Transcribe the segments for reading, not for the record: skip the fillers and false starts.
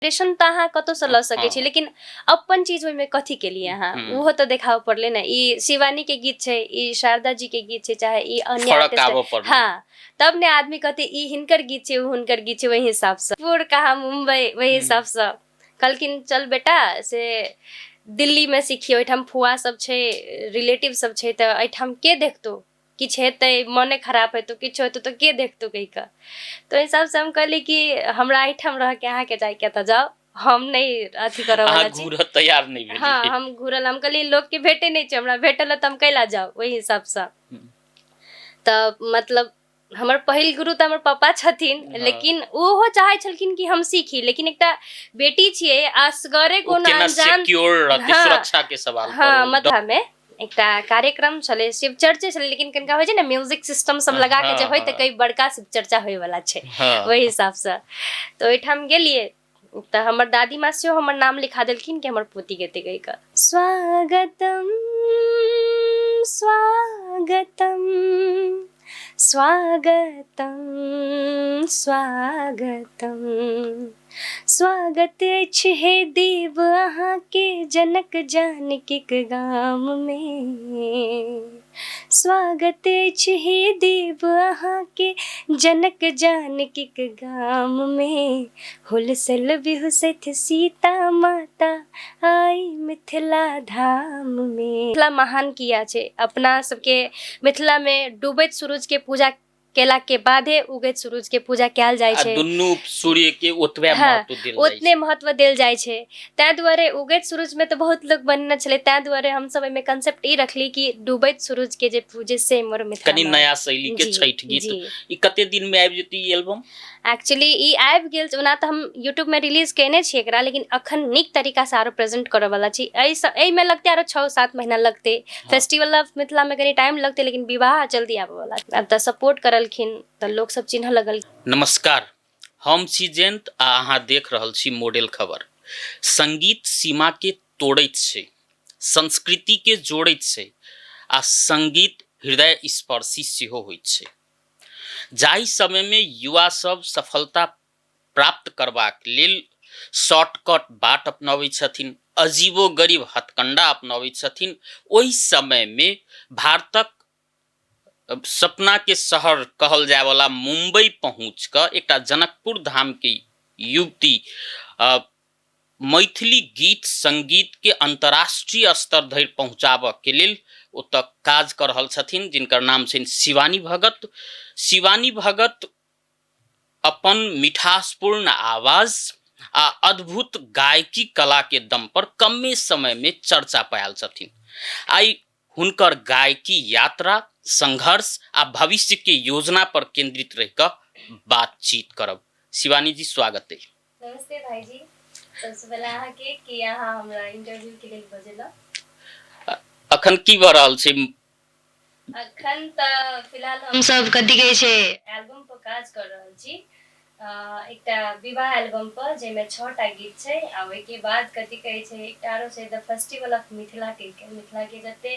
Inspiration तऽ अहाँ कतहुसँ लऽ सकै छी, लेकिन अपन चीज ओहिमे कथी केलियै अहाँ, ओहो तऽ देखाबऽ पड़लै ने। ई शिवानीके गीत छै, ई शारदा जीके गीत छै, चाहे ई अन्य फरक आर्टिस्ट। आबऽ पड़लै। हँ, तब ने आदमी कहतै ई हिनकर गीत छै, ओ हुनकर गीत छै। ओहि हिसाबसँ पुर कहाँ मुम्बई, ओहि हिसाबसँ कहलखिन चल बेटा से दिल्लीमे सिखियै, ओहिठाम फुआ सब छै, रिलेटिव सब छै, तऽ एहिठाम के देखतौ, किछु हेतै, मने खराब हेतौ, किछु हेतौ तऽ के देखतौ कहि कऽ। तऽ ओहि हिसाबसँ हम कहली कि हमरा एहिठाम रहके, अहाँके जाइके तऽ जाउ, हम नहि अथी करऽ अहाँ वाला छी। घूरऽ तैयार नहि हँ, भेलियै? हम घुरल, हम कहलियै लोकके भेटै नहि छै, हमरा भेटल तऽ हम कैला जाउ। ओहि हिसाबसँ तऽ मतलब हमर पहिल गुरु तऽ हमर पापा छथिन, लेकिन ओहो चाहै छलखिन कि हम सीखी, लेकिन एकटा बेटी छियै, असगरे ओ कोनो केना अनजान सिक्योर रहतै? हँ। सुरक्षा के सवाल हँ, पर ओ मध्यामे एकटा कार्यक्रम छलै, शिव चर्चे छलै, लेकिन कनिका होइ छै ने म्यूजिक सिस्टम सब लगा के जे होइ तऽ कई बड़का शिव चर्चा होय वाला छै। ओहि हिसाबसँ तऽ ओहिठाम गेलियै तऽ हमर दादी माँ सेहो हमर नाम लिखा देलखिन कि हमर पोती गेतै कहि कऽ। स्वागतम स्वागतम स्वागतम स्वागतम, स्वागत अछि हे देव अहाँके जनक जानकीक गाममे, स्वागत अछि हे देव अहाँके जनक जानकीक गाममे, हुलसल बिहुसैथ सीता माता आई मिथिला धाममे। मिथिला महान किया छै? अपना सबके मिथिलामे डूबैत सूरजके पूजा केला के बादे उगैत सूरज के पूजा कयल जाइ आ छै। दुनू सूर्य के ओतबे महत्व देल जाइ ओतने छै। महत्व देल जाइ छै, ताहि दुआरे उगैत सूरज में तऽ बहुत लोग बनेने छलै, ताहि दुआरे हमसब एहिमे कंसेप्ट ई रखली कि डूबैत सूरज के जे पूजे से मोर मिथिला कनि में। नया शैली के छठि गीत। ई कते दिन में आबि जेतै ई एल्बम? एक्चुअली ई आबि गेल, ओना तऽ हम यूट्यूबमे रिलीज कयने छी एकरा, लेकिन अखन नीक तरीकासँ आरो प्रेजेंट करऽवला छी। एहिसँ एहिमे लगतै आरो 6-7 महीना लगतै। फेस्टिवल ऑफ मिथिलामे कनि टाइम लगतै, लेकिन विवाह जल्दी आबऽवला। आब तऽ सपोर्ट करलखिन तऽ लोक सब चिन्हऽ लगल। नमस्कार, हम छी जयंत आ अहाँ देख रहल छी मॉडल खबर। संगीत सीमा के तोड़ैत छै, संस्कृति के जोड़ैत छै आ संगीत हृदय स्पर्शी सेहो होइत छै। जाहि समयमे युवा सब सफलता प्राप्त करबाक लेल शॉर्टकट बाट अपनाबै छथिन, अजीबो गरीब हथकंडा अपनाबै छथिन, ओहि समयमे भारतक सपनाके शहर कहल जायवला मुम्बई पहुँच कऽ एकटा जनकपुर धामके युवती मैथिली गीत संगीतके अंतर्राष्ट्रीय स्तर धरि पहुँचाबऽके लेल ओतऽ काज कऽ रहल छथिन, जिनकर नाम छनि शिवानी भगत। शिवानी भगत अपन मिठासपूर्ण आवाज आ अद्भुत गायकी कलाके दम पर कमे समयमे चर्चा पायल छथिन। आइ हुनकर गायकी यात्रा, संघर्ष आ भविष्यके योजना पर केंद्रित रहि कऽ बातचीत करब। शिवानी जी, स्वागत अइ। नमस्ते भाईजी, सबसँ पहिले अहाँके कि अहाँ हमरा इंटरव्यू के लेल बजेलहुँ। अखन की भऽ रहल छै? अखन तऽ फिलहाल हम सब कथी कहै छै एल्बम पर काज कर रहल छी, एकटा विवाह एल्बम पर जाहिमे 6टा गीत छै, आ ओहिके बाद कथी कहै छै एकटा आरो छै द फेस्टिवल ऑफ मिथिला कहिके, मिथिला के जते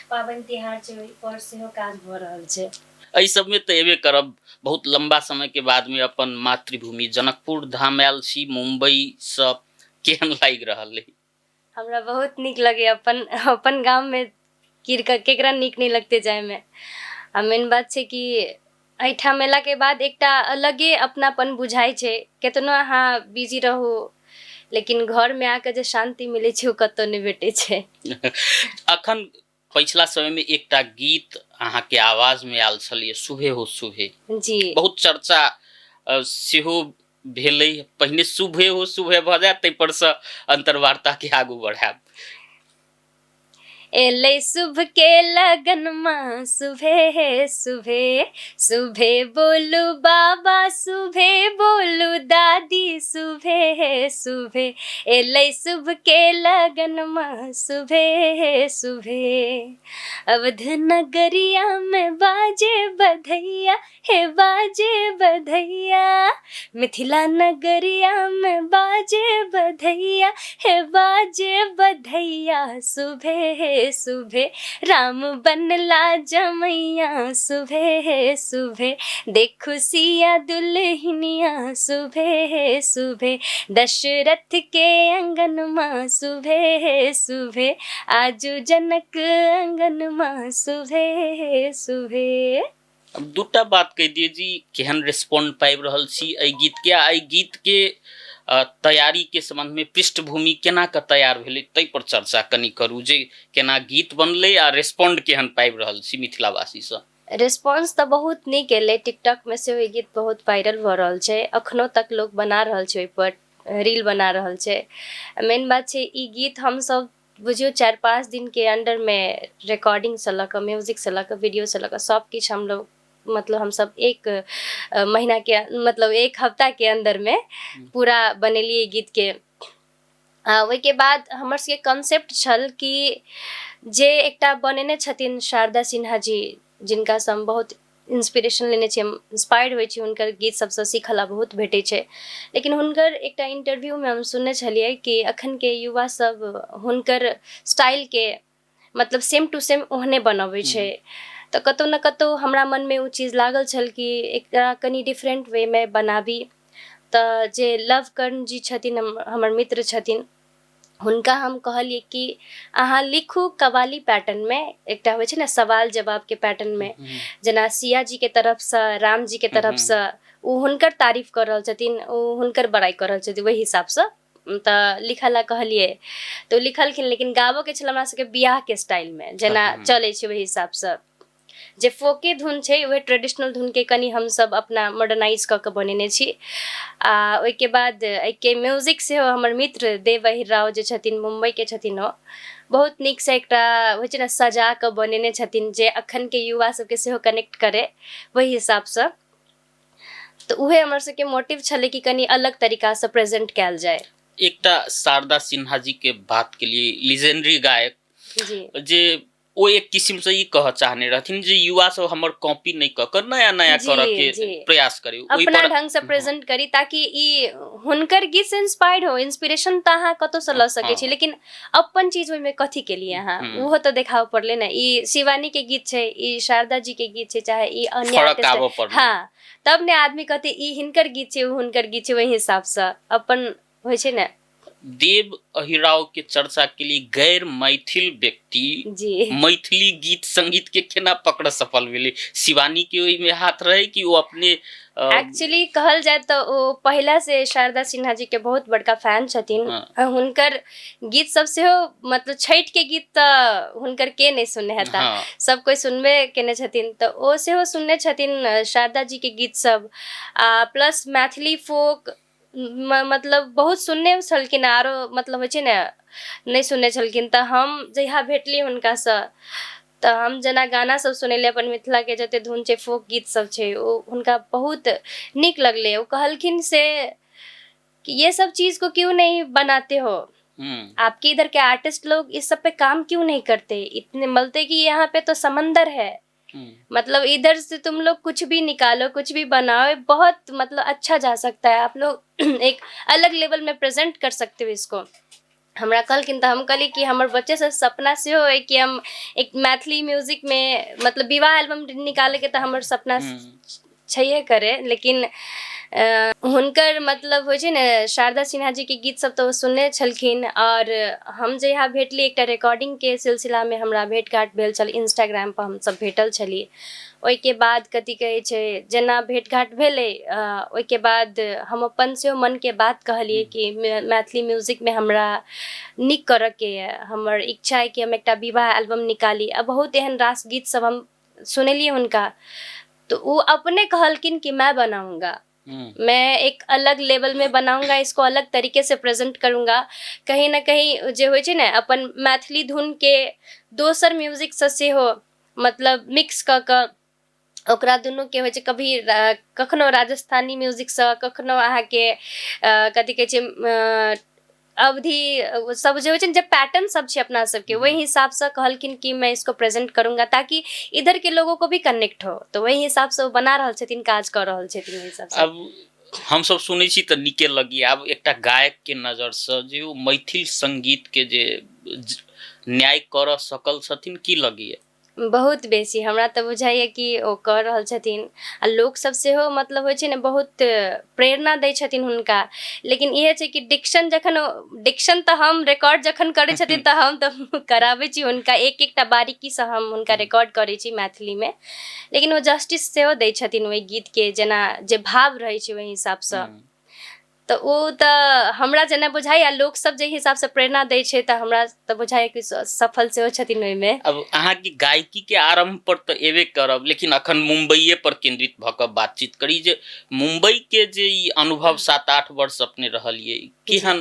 पाबनि तिहार छै ओहि पर सेहो काज भऽ रहल छै। एहि सबमे तऽ एबे करब। बहुत लम्बा समयके बादमे अपन मातृभूमि जनकपुर धाम आयल छी मुम्बईसँ, केहन लागि रहल अइ? हमरा बहुत नीक लगैए। अपन अपन गाममे कीर कऽ केकरा नीक नहि लगतै जाइमे? आ मेन बात छै कि एहिठाम अयलाके बाद एकटा अलगे अपनापन बुझाइ छै। केतनो अहाँ बिजी रहू, लेकिन घरमे आके जे शान्ति मिलै छै ओ कतहु नहि भेटै छै। अखन पछिला समयमे एकटा गीत अहाँके आवाजमे आयल छलियै, सुबह हो सुबह। जी। बहुत चर्चा सेहो भेलै। पहिने सुबह हो सुबह भऽ जायत, ताहि परसँ अन्तर्वार्ताके आगू बढ़ायब। एलै शुभ के लगन माँ सुबह सुबह, सुबह बोलू बाबा सुबह बोलू दादी सुबह सुबह, एलै शुभ के लगन माँ सुबह सुबह, अवध नगरिया में बाजे बधैया हे बाजे बधैया, मिथिला नगरिया में बाजे बधैया हे बाजे बधैया सुबह सुबह, राम बनला जमैया सुबह सुबह, देखू सिया दुल्हनिया सुबह सुबह, दशरथ के अंगनमा सुबह सुबह, आजू जनक अंगनमा सुबह सुबह। अब दूटा बात कहि दिअ जी, केहन रिस्पॉन्ड पाबि रहल छी एहि गीतके, आ एहि गीतके तैयारीके सम्बन्धमे पृष्ठभूमि केना कऽ तैयार भेलै ताहि पर चर्चा कनि करू, जे केना गीत बनलै आ रिस्पॉन्ड केहन पाबि रहल छी मिथिलावासीसँ। रिस्पॉन्स तऽ बहुत नीक एलै। टिकटॉकमे सेहो ई गीत बहुत वायरल भऽ रहल छै, अखनो तक लोक बना रहल छै, ओहिपर रील बना रहल छै। मेन बात छै ई गीत हमसब बुझियौ 4-5 दिनके अंडरमे रिकॉर्डिंगसँ लऽ कऽ म्यूजिकसँ लऽ कऽ वीडियोसँ लऽ कऽ सब किछु हमलोग मतलब हमसब एक महीनाके मतलब एक हफ्ताके अन्दरमे पूरा बनेलियै गीतके। ओहिके बाद हमर सबके कॉन्सेप्ट छल कि जे एकटा बनेने छथिन शारदा सिन्हा जी, जिनकासँ हम बहुत इंस्पिरेशन लेने छी, हम इंस्पायर्ड होइ छी हुनकर गीत सबसँ, सीखऽ ला बहुत भेटै छै। लेकिन हुनकर एकटा इंटरव्यूमे हम सुनने छलियै कि अखनके युवा सब हुनकर स्टाइलके मतलब सेम टू सेम ओहने बनबै छै। तऽ कतहु ने कतहु हमरा मनमे ओ चीज लागल छल कि एकरा कनि डिफरेंट वेमे बनाबी। तऽ जे लव कर्ण जी छथिन, हमर मित्र छथिन, हुनका हम कहलियै कि अहाँ लिखू कवाली पैटर्नमे, एकटा होइ छै ने सवाल जवाबके पैटर्नमे, जेना सिया जीके तरफसँ राम जीके तरफसँ ओ हुनकर तारीफ कऽ रहल छथिन, ओ हुनकर बड़ाइ कऽ रहल छथिन, ओहि हिसाबसँ तऽ लिखऽ लए कहलियै तऽ ओ लिखलखिन। लेकिन गाबऽके छल हमरा सबके बियाहके स्टाइलमे, जेना चलै छै ओहि हिसाबसँ, जे फोके धुन छै उएह ट्रेडिशनल धुनके कनि हमसब अपना मॉडर्नाइज कऽ कऽ बनेने छी। आ ओहिके बाद एहिके म्यूजिक सेहो हमर मित्र देव अहिर राव जे छथिन, मुम्बईके छथिन, ओ बहुत नीकसँ एकटा होइ छै ने सजा कऽ बनेने छथिन, जे अखनके युवा सबके सेहो कनेक्ट करै ओहि हिसाबसँ। तऽ उहे हमर सबके मोटिव छलै कि कनि अलग तरीकासँ प्रेजेंट कयल जाय। एकटा शारदा सिन्हा जी के बात के लिए, लीजेंडरी गायक जी, जे ओ एक किसिम से ई कहऽ चाहने रहथिन जे युवा सब हमर कॉपी नहि कऽ कऽ नया नया करऽ के प्रयास करे, ओहि अपना पर ढंग से प्रेजेंट करी, ताकि ई हुनकर गीत से इंस्पायर्ड हो। इंस्पिरेशन तऽ अहाँ कतौ से लऽ सकै छी, लेकिन अपन चीज ओहिमे कथी के लिए अहाँ ओहो तऽ देखाबऽ पड़लै ने। ई शिवानी के गीत छै, ई शारदा जी के गीत छै, चाहे ई अन्य फरक आर्टिस्ट आबऽ पड़लै। हाँ, तब ने आदमी कहते ई हिनकर गीत छै, ओ हुनकर गीत छै, ओहि हिसाबसँ अपन होइ छै ने। देव अहिराव के चर्चा के लिए गैर मैथिल व्यक्ति जी मैथिली गीत संगीत के केना पकड़ सफल भेलै? शिवानी के ओहिमे हाथ रहे कि ओ अपने एक्चुअली कहल जाय तऽ ओ पहिला से शारदा सिन्हा जी के बहुत बड़का फैन छथिन। हुनकर गीत सब सेहो मतलब छठि के गीत तऽ हुनकर के नहि सुनने हेता, सब कोइ सुनबे केने छथिन, तऽ ओ सेहो सुनने छथिन शारदा जी के गीत सब। आ प्लस मैथिली फोक मतलब बहुत सुनने छलखिन, आरो मतलब होइ छै ने नहि सुनने छलखिन। तऽ हम जहिया भेटली हुनकासँ तऽ हम जेना गाना सब सुनेलियै अपन मिथिलाके जते धुन छै, फोक गीत सब छै, ओ हुनका बहुत नीक लगलै। ओ कहलखिन से कि ये सब चीज़ को क्यों नहीं बनाते हो, आपके इधर के आर्टिस्ट लोग इस सब पे काम क्यों नहीं करते, इतने बोलते कि यहाँ पे तो समंदर है, मतलब इधर से तुम लोग कुछ भी निकालो, कुछ भी बनाओ, बहुत मतलब अच्छा जा सकता है, आप लोग एक अलग लेवल में प्रेजेंट कर सकते हो इसको। हमरा कहलखिन तऽ हम कहलियै कि हमर बच्चेसँ सपना सेहो अइ कि हम एक मैथिली म्यूजिकमे मतलब विवाह एल्बम निकालैके तऽ हमर सपना छैहे करे। लेकिन हुनकर मतलब होइ छै ने शारदा सिन्हा जीके गीत सब तऽ ओ सुनने छलखिन, आओर हम जहिया भेटली एकटा रिकॉर्डिंगके सिलसिलामे हमरा भेट घाट भेल छल, इंस्टाग्राम पर हमसब भेटल छली। ओहिके बाद कथी कहै छै, जेना भेट घाट भेलै ओहिके बाद हम अपन सेहो मनके बात कहलियै कि मैथिली म्यूजिकमे हमरा नीक करऽके यऽ, हमर इच्छा अइ कि हम एकटा विवाह एल्बम निकाली। आ बहुत एहन रास गीत सब हम सुनेलियै हुनका, तऽ ओ अपने कहलखिन कि मैं बनाऊंगा, मैं एक अलग लेवल में बनाऊंगा, इसको अलग तरीके से प्रेजेंट करूंगा। कहीं ना कहीं जे होइ छै ने अपन मैथिली धुनके दोसर म्यूजिकसँ सेहो मतलब मिक्स कऽ कऽ ओकरा दुनूके होइ छै, कभी कखनो राजस्थानी म्यूजिकसँ, कखनो अहाँके कथी कहै छै अवधि सब जे होइ छै ने, जे पैटर्न सब छै अपना सबके, ओहि हिसाबसँ कहलखिन कि मैं इसको प्रेजेंट करूंगा ताकि इधर के लोगों को भी कनेक्ट हो। तऽ ओहि हिसाबसँ ओ बना रहल छथिन, काज कऽ रहल छथिन ओहि हिसाबसँ। आब हमसब सुनै छी तऽ नीके लगैए। आब एकटा गायकके नजरसँ जे ओ मैथिल सङ्गीतके जे न्याय करऽ सकल छथिन की लगैया? बहुत बेसी हमरा तऽ बुझाइए कि ओ कऽ रहल छथिन आ लोकसभ सेहो मतलब होइ छै ने बहुत प्रेरणा दै छथिन हुनका। लेकिन इएह छै कि डिक्शन जखन डिक्शन तऽ हम रिकॉर्ड जखन करै छथिन तऽ हम तऽ कराबै छी हुनका, एक एकटा बारीकीसँ हम हुनका रिकॉर्ड करै छी मैथिलीमे, लेकिन ओ जस्टिस सेहो दै छथिन ओहि गीतके, जेना जे भाव रहै छै ओहि हिसाबसँ। तऽ ओ तऽ हमरा जेना बुझाइए, लोकसभ जाहि हिसाबसँ प्रेरणा दै छै तऽ हमरा तऽ बुझाइए कि सफल सेहो छथिन ओहिमे। अब अहाँके गायकीके आरम्भ पर तऽ एबे करब, लेकिन अखन मुम्बइए पर केंद्रित भऽ कऽ बातचीत करी जे मुम्बईके जे ई अनुभव 7-8 वर्ष अपने रहलियै, केहन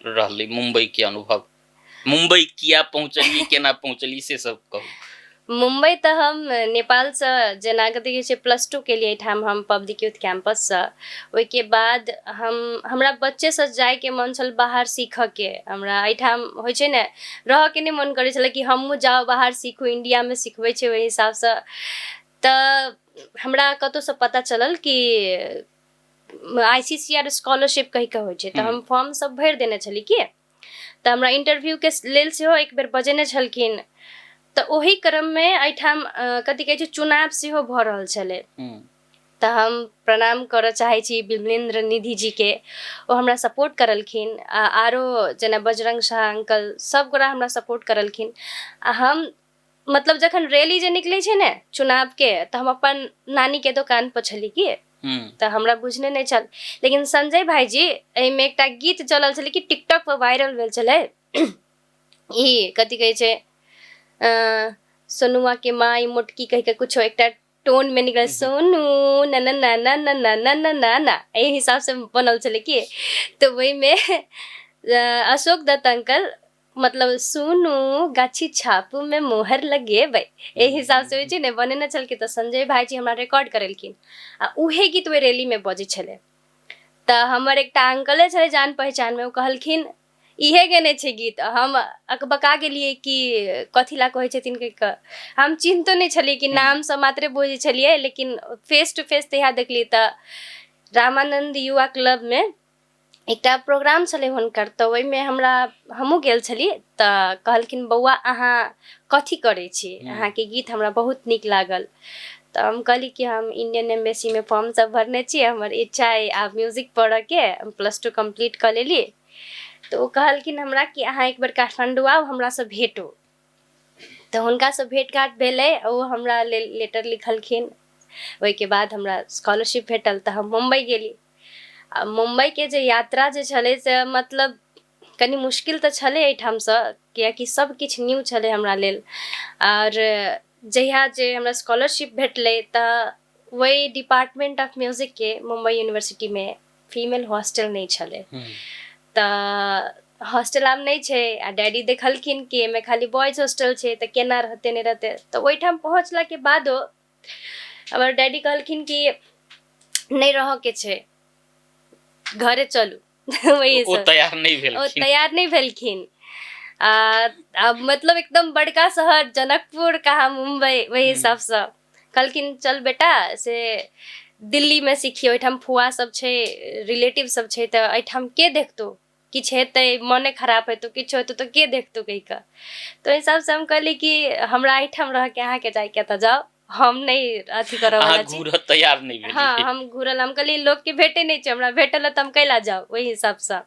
रहलै मुम्बईके अनुभव? मुम्बई किया पहुँचलियै, केना पहुँचलियै, से सब कहू। मुम्बई तऽ हम नेपालसँ जेना कथी कहै छै +2 केलियै एहिठाम हम पब्लिक यूथ कैम्पससँ। ओहिके बाद हमरा बच्चेसँ जाइके मन छल बाहर सीखऽके। हमरा एहिठाम होइ छै ने रहऽके नहि मन करै छलै कि हमहूँ जाउ बाहर सीखू, इण्डियामे सिखबै छै ओहि हिसाबसँ। तऽ हमरा कतहुसँ पता चलल कि ICCR scholarship कहि कऽ होइ छै, तऽ हम फॉर्म सब भरि देने छली कि तऽ हमरा इंटरव्यूके लेल सेहो एक बेर बजेने छलखिन। तऽ ओहि क्रममे एहिठाम कथी कहै छै चुनाव सेहो भऽ रहल छलै। तऽ हम प्रणाम करऽ चाहै छी बिमलेन्द्र निधि जीके, ओ हमरा सपोर्ट करलखिन। आ आरो जेना बजरंग शाह अंकल सब गोरा हमरा सपोर्ट करलखिन। आ हम मतलब जखन रैली जे निकलै छै ने चुनावके, तऽ हम अपन नानीके दोकान पर छली कि तऽ हमरा बुझने नहि छल, लेकिन संजय भाईजी एहिमे एकटा गीत चलल छलै कि टिकटॉक पर वायरल भेल छलै, ई कथी कहै छै सोनुआ के माई मोटकी कहि के कुछो एकटा टोन में निकल सोनू ना ना ना ना ना ना ना ना ना ना, एहि हिसाब से बनल छलै कि। तऽ ओहिमे अशोक दत्त अंकल मतलब सुनू गाछी छापू में मोहर लगेबै, एहि हिसाब से होइ छै ने बनेने छलखिन। तऽ संजय भाईजी हमरा रिकॉर्ड करेलखिन आ उहे गीत ओहि रैलीमे बजै छलै। तऽ हमर एकटा अंकले छलै जान पहचानमे, ओ कहलखिन इहे गेने छै गीत। हम अकबका गेलियै कि कथी ला कहै छथिन कहि कऽ, हम चिन्हतो नहि छलियै कि नामसँ मात्रे बुझै छलियै, लेकिन फेस टू फेस तहिया देखलियै। तऽ रामानन्द युवा क्लबमे एकटा प्रोग्राम छलै हुनकर, तऽ ओहिमे हमरा हमहूँ गेल छलियै। तऽ कहलखिन बौआ अहाँ कथी करै छी, अहाँके गीत हमरा बहुत नीक लागल। तऽ हम कहली कि हम इंडियन एम्बेसीमे फॉर्म सब भरने छी, हमर इच्छा अइ आब म्यूजिक पढ़ऽके, हम +2 कम्प्लीट कऽ लेली। तऽ ओ कहलखिन हमरा कि अहाँ एक बेर काठमाण्डू आउ, हमरासँ भेटू। तऽ हुनकासँ भेँट घाँट भेलै, ओ हमरा लेल लेटर लिखलखिन। ओहिके बाद हमरा स्कॉलरशिप भेटल, तऽ हम मुम्बई गेली। आ मुम्बईके जे यात्रा जे छलै से मतलब कनि मुश्किल तऽ छलै एहिठामसँ, कियाकि सब किछु न्यू छलै हमरा लेल। आओर जहिया जे हमरा स्कॉलरशिप भेटलै तऽ ओहि डिपार्टमेंट ऑफ म्यूजिकके मुम्बई यूनिवर्सिटीमे फीमेल हॉस्टल नहि छलै। तऽ हॉस्टल आब नहि छै, आ डैडी देखलखिन कि एहिमे खाली बॉयज हॉस्टल छै, तऽ केना रहतै नहि रहतै। तऽ ओहिठाम पहुँचलाके बादो हमर डैडी कहलखिन कि नहि रहऽके छै, घरे चलू। वही ओ तैयार नहि भेलखिन, ओ तैयार नहि भेलखिन। आ मतलब एकदम बड़का शहर जनकपुर कहाँ मुम्बई, वही हिसाबसँ कहलखिन चल बेटा से दिल्लीमे सिखियो, ओहिठाम फुआ सब छै, रिलेटिव सब छै, तऽ एहिठाम के देखतौ, किछु हेतै मने खराब हेतौ किछु हेतौ तऽ के देखतौ कहि कऽ। तऽ ओहि हिसाबसँ हम कहली कि हमरा एहिठाम रहके अहाँके जाइके तऽ जाउ, हम नहि अथी करऽ वाला छी। घूरऽ तैयार नहि भेलियै। हाँ, हम घूरल, हम कहलियै लोकके भेटै नहि छै, हमरा भेटल तऽ हम कैला जाउ, ओहि हिसाबसँ।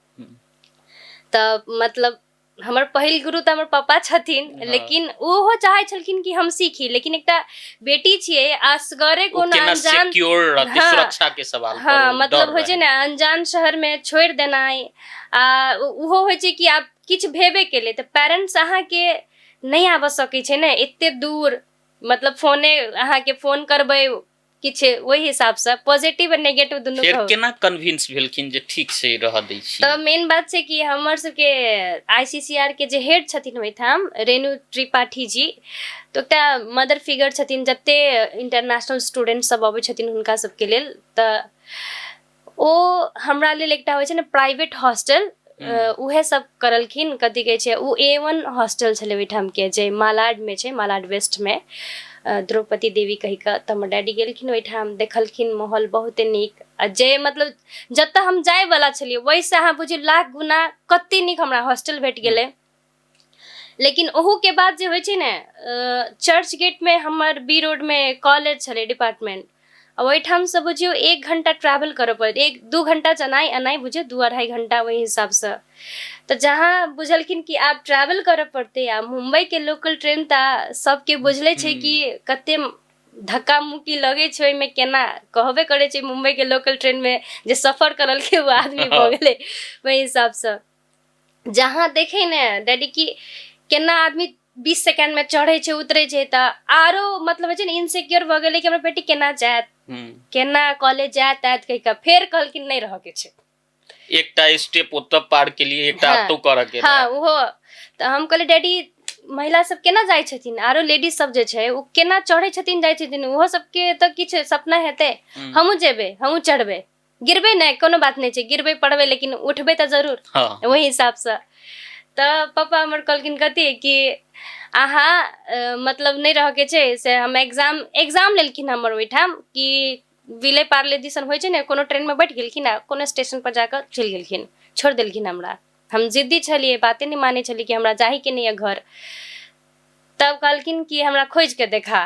तऽ मतलब हमर पहिल गुरु तऽ हमर पापा छथिन, लेकिन ओहो चाहै छलखिन कि हम सीखी, लेकिन एकटा बेटी छियै असगरे कोनो अनजान रहतै, सुरक्षा के सवाल। हाँ, मतलब होइ छै ने अनजान शहरमे छोड़ि देनाइ, आ ओहो होइ छै कि आब किछु भेबे केलै तऽ पेरेंट्स अहाँके नहि आबऽ सकै छै ने एते दूर, मतलब फोने अहाँके फोन करबै किछु ओहि हिसाबसँ पॉजिटिव आ नेगेटिव दुनू। फेर केना कन्विंस भेलखिन जे ठीक छै रहऽ दै छी? तऽ मेन बात छै कि हमर सबके ICCR के जे हेड छथिन ओहिठाम रेणु त्रिपाठी जी, तऽ एकटा मदर फिगर छथिन जते इंटरनेशनल स्टूडेंट सब अबै छथिन हुनका सबके लेल। तऽ ओ हमरा लेल एकटा होइ छै ने प्राइवेट हॉस्टल, उहे सब करलखिन। कथी कहै छै ओ A1 hostel छलै ओहिठामके, जे मालाडमे छै, मालाड वेस्टमे, द्रौपदी देवी कहि कऽ। तऽ हमर डैडी गेलखिन ओहिठाम, देखलखिन माहौल बहुते नीक, आ जे मतलब जतऽ हम जायवला छलियै ओहिसँ अहाँ बुझियौ लाख गुना कते नीक हमरा हॉस्टल भेट गेलै। लेकिन ओहूके बाद जे होइ छै ने, चर्च गेटमे हमर बी रोडमे कॉलेज छलै डिपार्टमेंट, आ ओहिठामसँ बुझियौ 1 घंटा ट्रैवल करऽ पड़ैत, 1-2 घंटा जेनाइ एनाइ बुझियौ 2-2.5 घंटा ओहि हिसाबसँ। तऽ जहाँ बुझलखिन कि आब ट्रैवल करऽ पड़तै, आ मुम्बईके लोकल ट्रेन तऽ सबके बुझले छै कि कते धक्का मुक्की लगै छै ओहिमे, केना कहबे करै छै मुम्बईके लोकल ट्रेनमे जे सफर करलकै ओ आदमी भऽ गेलै। ओहि हिसाबसँ जहाँ देखै ने डैडी कि केना आदमी 20 सेकेंडमे चढ़ै छै उतरै छै, तऽ आरो मतलब होइ छै ने इनसिक्योर भऽ गेलै कि हमर बेटी केना जायत, केना कॉलेज जायत आयत कहि कऽ। फेर कहलखिन नहि रहऽके छै, एकटा स्टेप ओतऽ पार केलियै, एकटा एतौ करऽ के। हँ, ओहो तऽ हम कहलियै डैडी महिला सब केना जाइ छथिन, आरो लेडीज सब जे छै ओ केना चढ़ै छथिन जाइ छथिन, ओहो सबके तऽ किछु सपना हेतै, हमहूँ जेबै हमहूँ चढ़बै, गिरबै नहि कोनो बात नहि छै, गिरबै पड़बै लेकिन उठबै तऽ जरूर। ओहि हिसाबसँ तऽ पप्पा हमर कहलखिन कथी कि अहाँ मतलब नहि रहऽके छै से हम एग्जाम लेलखिन हमर ओहिठाम कि विले पार्ले दिसन होइ छै ने, कोनो ट्रेनमे बैठ गेलखिन आ कोनो स्टेशनपर जाकऽ चलि गेलखिन, छोड़ि देलखिन हमरा। हम जिद्दी छलियै, बाते नहि मानै छलियै कि हमरा जाहीके नहि यऽ घर। तब कहलखिन कि हमरा खोजिके देखा,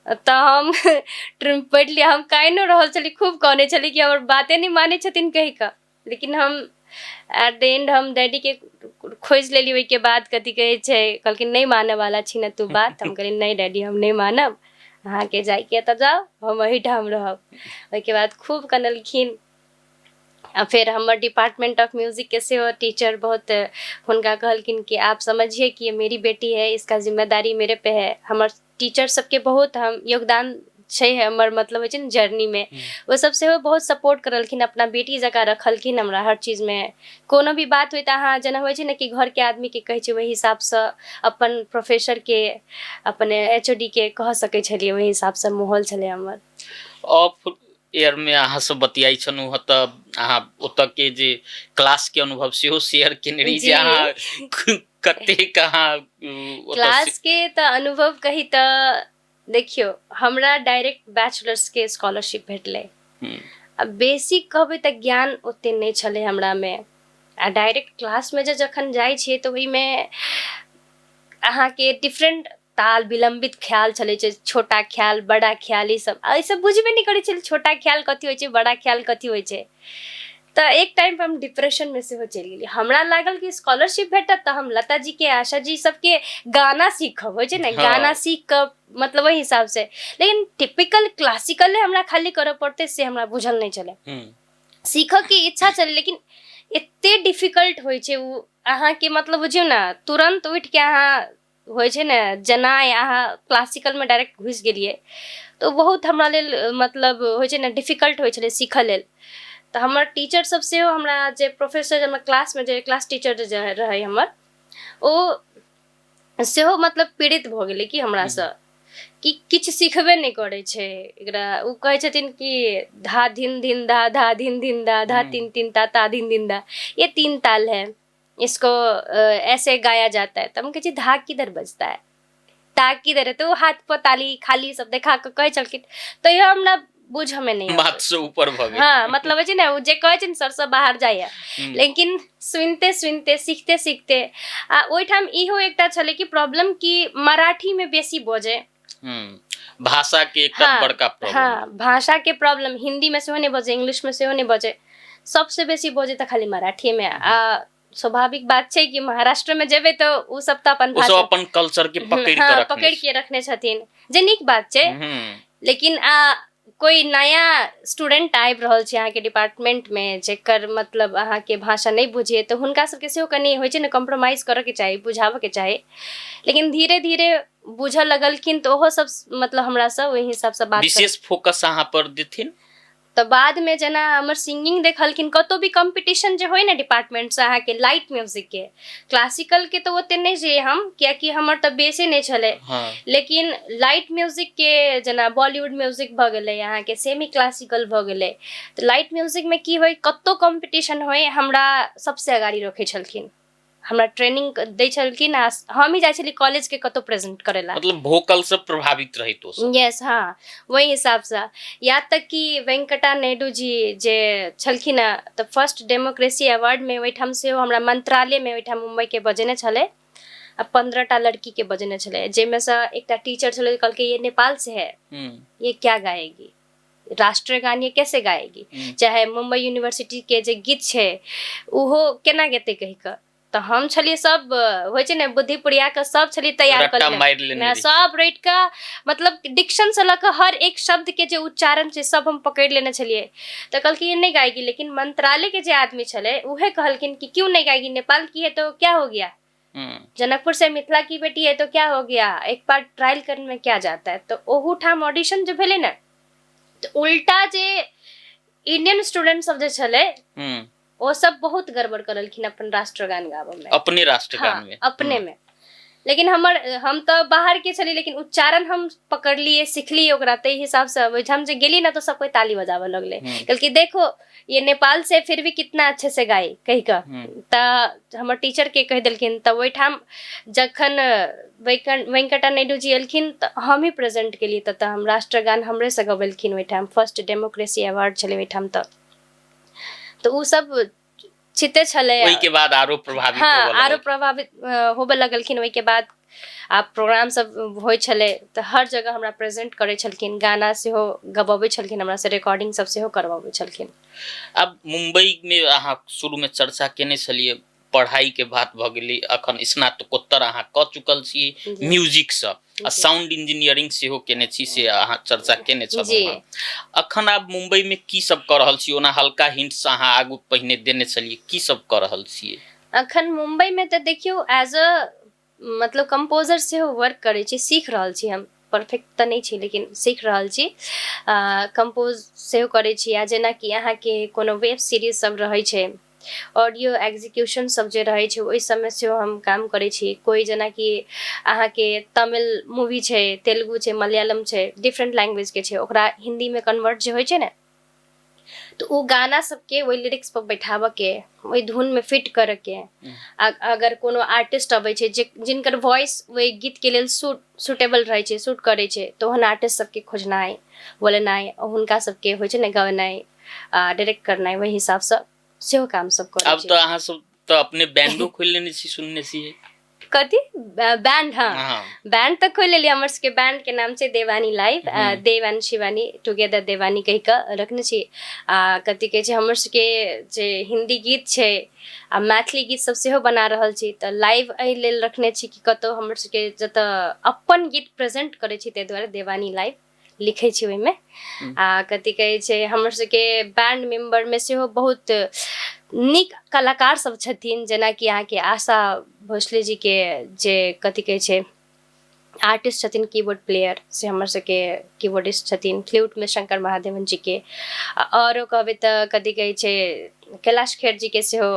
तऽ हम ट्रेन पढ़ि लिअ, हम कानिओ रहल छलियै, खूब कानै छलियै कि हमर बाते नहि मानै छथिन कहि कऽ। लेकिन हम एट the end हम डैडीके खोजि लेली। ओहिके बाद कथी कहै छै, कहलखिन नहि मानऽवला छी ने तू बात। हम कहलियै नहि डैडी हम नहि मानब, अहाँके जाइके तऽ जाउ, हम एहिठाम रहब। ओहिके बाद खूब कनलखिन। आ फेर हमर डिपार्टमेंट ऑफ म्यूजिक के सेहो टीचर बहुत हुनका कहलखिन कि आप समझिए कि ये मेरी बेटी है, इसका जिम्मेदारी मेरे पे है। हमर टीचर सबके बहुत हम योगदान छै हमर मतलब होइ छै ने जर्नीमे, ओ सब सेहो बहुत सपोर्ट करलखिन, अपना बेटी जकाँ रखलखिन हमरा हर चीजमे। कोनो भी बात होइ तऽ अहाँ जेना होइ छै ने कि घरके आदमीके कहै छै ओहि हिसाबसँ अपन प्रोफेसरके अपन HOD के कह सकै छलियै, ओहि हिसाबसँ माहौल छलै हमर। ऑफ एयरमे अहाँ सब बतियाइ छलहुँ हँ तऽ अहाँ ओतऽ के जे क्लासके अनुभव सेहो शेयर केने रही जे अहाँ कतेक अहाँ क्लासके तऽ अनुभव कही तऽ देखियौ हमरा डायरेक्ट बैचलर्सके स्कॉलरशिप भेटलै। आ बेसिक कहबै तऽ ज्ञान ओते नहि छलै हमरामे, आ डायरेक्ट क्लासमे जे जखन जाइ छियै तऽ ओहिमे अहाँके डिफरेंट ताल विलम्बित ख्याल छलै छै, छोटा ख्याल बड़ा ख्याल, ई सब आ ई सब बुझबे नहि करै छलै छोटा ख्याल कथी होइ छै बड़ा ख्याल कथी होइ छै। तऽ एक टाइम पर हम डिप्रेशनमे सेहो चलि गेलियै। हमरा लागल कि स्कॉलरशिप भेटत तऽ हम लता जीके आशा जी सबके गाना सीखब, होइ छै ने गाना सीख कऽ मतलब ओहि हिसाबसँ, लेकिन टिपिकल क्लासिकले हमरा खाली करऽ पड़तै से हमरा बुझल नहि छलै। सीखऽके इच्छा छलै लेकिन एते डिफिकल्ट होइ छै ओ अहाँके मतलब बुझियौ ने तुरन्त उठिके अहाँ होइ छै ने जेना अहाँ क्लासिकलमे डायरेक्ट घुसि गेलियै तऽ ओ बहुत हमरा लेल मतलब होइ छै ने डिफिकल्ट होइ छलै सीखऽ लेल। तऽ हमर टीचर सब सेहो हमरा जे प्रोफेसर हमर क्लासमे जे क्लास टीचर जे रहै हमर ओ सेहो मतलब पीड़ित भऽ गेलै कि हमरासँ कि किछु सिखबे नहि करै छै एकरा। ओ कहै छथिन कि धा धिन धिन धा धा धिन धिन धा धा तीन तीन ता ता धिन धिन धा, ये तीन ताल है, इसको ऐसे गाया जाता है। तऽ हम कहै छी धा किधर बजता है ता किधर है, तऽ ओ हाथ पर ताली खाली सब देखा कऽ कहै छलखिन, तैयो हमरा बुझऽमे नहि बात से ऊपर भऽ गेल। हँ मतलब होइ छै ने ओ जे कहै छै ने सर सब बाहर जाइए, लेकिन सुनिते सुनिते सीखते सीखते आ ओहिठाम इहो एकटा छलै कि प्रॉब्लम कि मराठीमे बेसी बजै, भाषा के एकटा बड़का प्रॉब्लम। हँ भाषा के प्रॉब्लम, हिंदी में सेहो नहि बजै, इंग्लिश में सेहो नहि बजै, सबसे बेसी बजै तऽ खाली मराठी में। आ स्वाभाविक बात छै कि महाराष्ट्र में जेबै तऽ ओ सब तऽ अपन ओ सब अपन कल्चर के पकड़ के रखने पकड़ के रखने छथिन, जे नीक बात छै। लेकिन आ कोई नया स्टूडेंट आबि रहल छै अहाँके डिपार्टमेंट में जेकर मतलब अहाँके भाषा नहि बुझिए तऽ हुनका सबके सेहो कनि होइ छै ने कॉम्प्रोमाइज करऽके चाही, बुझाबऽके चाही। लेकिन धीरे धीरे बुझऽ लगलखिन तऽ ओहो सब मतलब हमरासँ ओहि हिसाबसँ बात विशेष फोकस अहाँ पर देथिन। तऽ बादमे जेना हमर सिंगिंग देखलखिन, कतहु भी कॉम्पिटिशन जे होइ ने डिपार्टमेंटसँ अहाँके लाइट म्यूजिकके, क्लासिकलके तऽ ओते नहि जे हम, कियाकि हमर तऽ बेसे नहि छलै, लेकिन लाइट म्यूजिकके जेना बॉलीवुड म्यूजिक भऽ गेलै अहाँके, सेमी क्लासिकल भऽ गेलै, तऽ लाइट म्यूजिकमे की होइ कतहु कॉम्पिटिशन होइ हमरा सबसँ अगाड़ी रखै छलखिन, हमरा ट्रेनिंग दै छलखिन आ हम ही जाइ छलियै कॉलेजके कतहु प्रेजेंट करै लए। मतलब वोकल से प्रभावित रहित ओ सब। यस, हाँ, वही हिसाबसँ। याद तक कि वेंकटा नायडू जी जे छलखिन हँ तऽ फर्स्ट डेमोक्रेसी अवार्डमे ओहिठाम सेहो हमरा मंत्रालयमे ओहिठाम मुम्बईके बजेने छलै, आ 15 टा लड़कीके बजेने छलै, जाहिमे सँ एकटा टीचर छलै, कहलकै, "ये नेपाल से है, ये क्या गाएगी राष्ट्रगान? ये कैसे गाएगी?" चाहे मुम्बई यूनिवर्सिटी के जे गीत छै, ओहो केना गेतै कहि कऽ। तऽ हम छलियै, सब होइ छै ने, बुद्धि पुरिया कऽ सब छलियै तैयार कऽ रट्टा लेने। मारि लेने ने रही। सब रटि कऽ, मतलब डिक्शन से लऽ कऽ हर एक शब्द के जे उच्चारण छै, सब हम पकड़ि लेने छलियै। तऽ कहलखिन, "ये नहीं गाएगी।" लेकिन मंत्रालय के जे आदमी छलै, उहे कहलखिन कि "क्यों नहीं गाएगी? नेपाल की है तो क्या हो गया? जनकपुर से मिथिला की बेटी है तो क्या हो गया? एक बार ट्रायल करने में क्या जाता है?" तऽ ओहू ठाम ऑडिशन जे भेलै ने, तऽ उल्टा जे इंडियन स्टूडेंट सब जे छलै, ओ सब बहुत गड़बड़ करलखिन अपन राष्ट्रगान गाबऽ मे। अपने राष्ट्रगान में? अपने में। लेकिन हमर, हम तऽ बाहर के छलियै, लेकिन उच्चारण हम पकड़लियै, सिखलियै ओकरा, ताहि हिसाबसँ ओहिठाम जे गेली ने, तऽ सब कोइ ताली बजाबऽ लगलै। कहलकै, "देखो, ये नेपाल से फिर भी कितना अच्छे से गाई," कहि कऽ। तऽ हमर टीचर के कहि देलखिन। तऽ ओहिठाम जखन वेंकटा नायडू जी एलखिन, तऽ हम ही प्रेजेंट केलियै। तऽ हम राष्ट्रगान हमरेसँ गबेलखिन ओहिठाम। फर्स्ट डेमोक्रेसी अवार्ड छलै ओहिठाम। तऽ ओ सब छिते छलै। ओहिके बाद आरो प्रभावित होबऽ आरो लगल। प्रभावित होबऽ लगलखिन। ओहिके बाद आब प्रोग्राम सब होइ छलै, तऽ हर जगह हमरा प्रेजेंट करै छलखिन, गाना सेहो गबबै छलखिन हमरा से, रिकॉर्डिंग सब सेहो करबाबै छलखिन। आब मुंबई में अहाँ शुरू में चर्चा केने छलियै, पढ़ाई के बात भऽ गेलै। अखन स्नातकोत्तर अहाँ कऽ चुकल छी म्यूजिक सँ आ साउंड इंजीनियरिंग सेहो केने छी, से अहाँ चर्चा केने छलहुँ। हँ। अखन आब मुंबई में की सब कऽ रहल छी? ओना हल्का हिंट्स अहाँ आगू पहिने देने छलियै। की सब कऽ रहल छियै? अखन मुम्बई में तऽ देखियौ, एज अ मतलब कम्पोजर सेहो वर्क करै छी। सीख रहल छी हम, परफेक्ट तऽ नहि छी, लेकिन सीख रहल छी। कम्पोज सेहो करै छी आ जेनाकि अहाँके कोनो वेब सीरीज सब रहै छै, ऑडियो एग्जीक्यूशन सब जे रहै छै, ओहि सबमे सेहो हम काम करै छी। कोइ जेनाकि अहाँके तमिल मूवी छै, तेलुगु छै, मलयालम छै, डिफरेंट लैंग्वेजके छै, ओकरा हिन्दीमे कन्वर्ट जे होइ छै ने, तऽ ओ गाना सबके ओहि लिरिक्स पर बैठाबऽके, ओहि धुनमे फिट करऽके, आ अगर कोनो आर्टिस्ट अबै छै जे जिनकर वॉइस ओहि गीतके लेल सूटेबल रहै छै, सूट करै छै, तऽ ओहन आर्टिस्ट सबके खोजनाइ, बोलेनाइ, हुनका सबके होइ छै ने गवेनाइ आ डायरेक्ट करनाइ, ओहि हिसाबसँ सेहो काम सब करै आब छी। तऽ अहाँ सब तऽ अपने बैंडो खोलि लेने छी, सुनने छियै। कथी बैंड? हँ, बैंड तऽ खोलि लेलियै। हमर सबके बैंड के नाम छै Devani live. Dev and Shivani together Devani कहि कऽ रखने छी। आ कथी कहै छै, हमर सबके जे हिन्दी गीत छै आ मैथिली गीत सब सेहो बना रहल छी। तऽ लाइव एहि लेल रखने छी कि कतहु हमर सबके जतऽ अपन गीत प्रेजेंट करै छी, ताहि दुआरे देवानी लाइव लिखै छी ओहिमे। आ कथी कहै छै, हमर सबके बैंड मेम्बरमे सेहो बहुत नीक कलाकार सब छथिन, जेनाकि अहाँके आशा भोसले जीके जे कथी कहै छै आर्टिस्ट छथिन, कीबोर्ड प्लेयर, से हमर सबके कीबोर्डिस्ट छथिन, फ्लूटमे शंकर महादेवन जीके, आओरो कहबै तऽ कथी कहै छै, कैलाश खेर जीके सेहो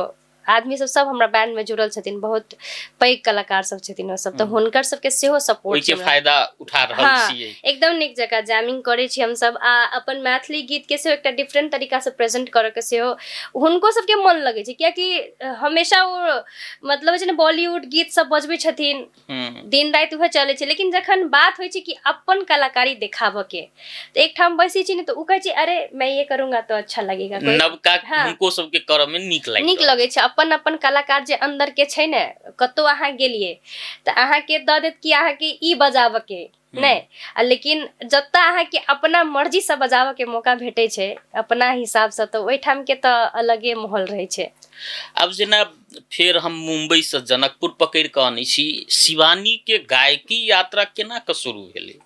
आदमी सब सब हमरा बैंड में जुड़ल छथिन। बहुत पैघ कलाकार सब छथिन ओ सब, तऽ हुनकर सबके सेहो सपोर्ट। ओहिके फायदा उठा रहल छियै। एकदम नीक जकाँ जैमिंग करै छी हमसब आ अपन मैथिली गीतके सेहो एकटा डिफरेंट तरीकासँ प्रेजेंट करऽके सेहो हुनको सबके मन लगै छै, कियाकि हमेशा ओ मतलब होइ छै ने, बॉलीवुड गीत सब बजबै छथिन, दिन राति उहे चलै छै। लेकिन जखन बात होइ छै कि अपन कलाकारी देखाबऽ के, तऽ एकठाम बैसै छी ने, तऽ ओ कहै छै, "अरे, मैं ये करूंगा तो अच्छा लगेगा।" नवका हुनको सबके करऽ मे नीक लागि नीक लगै छै। अपन अपन कलाकार जे अंदर के छै ने, कतौ अहाँ गेलियै तऽ अहाँके दऽ देत कि अहाँके ई बजाबऽ के नहि आ, लेकिन जतऽ अहाँके अपना मर्जीसँ बजाबऽ के मौका भेटै छै, अपना हिसाबसँ, तऽ ओहिठाम के तऽ अलगे माहौल रहै छै। आब जेना फेर हम मुंबई से जनकपुर पकड़ि कऽ अनै छी, शिवानी के गायकी यात्रा केना कऽ शुरू भेलै?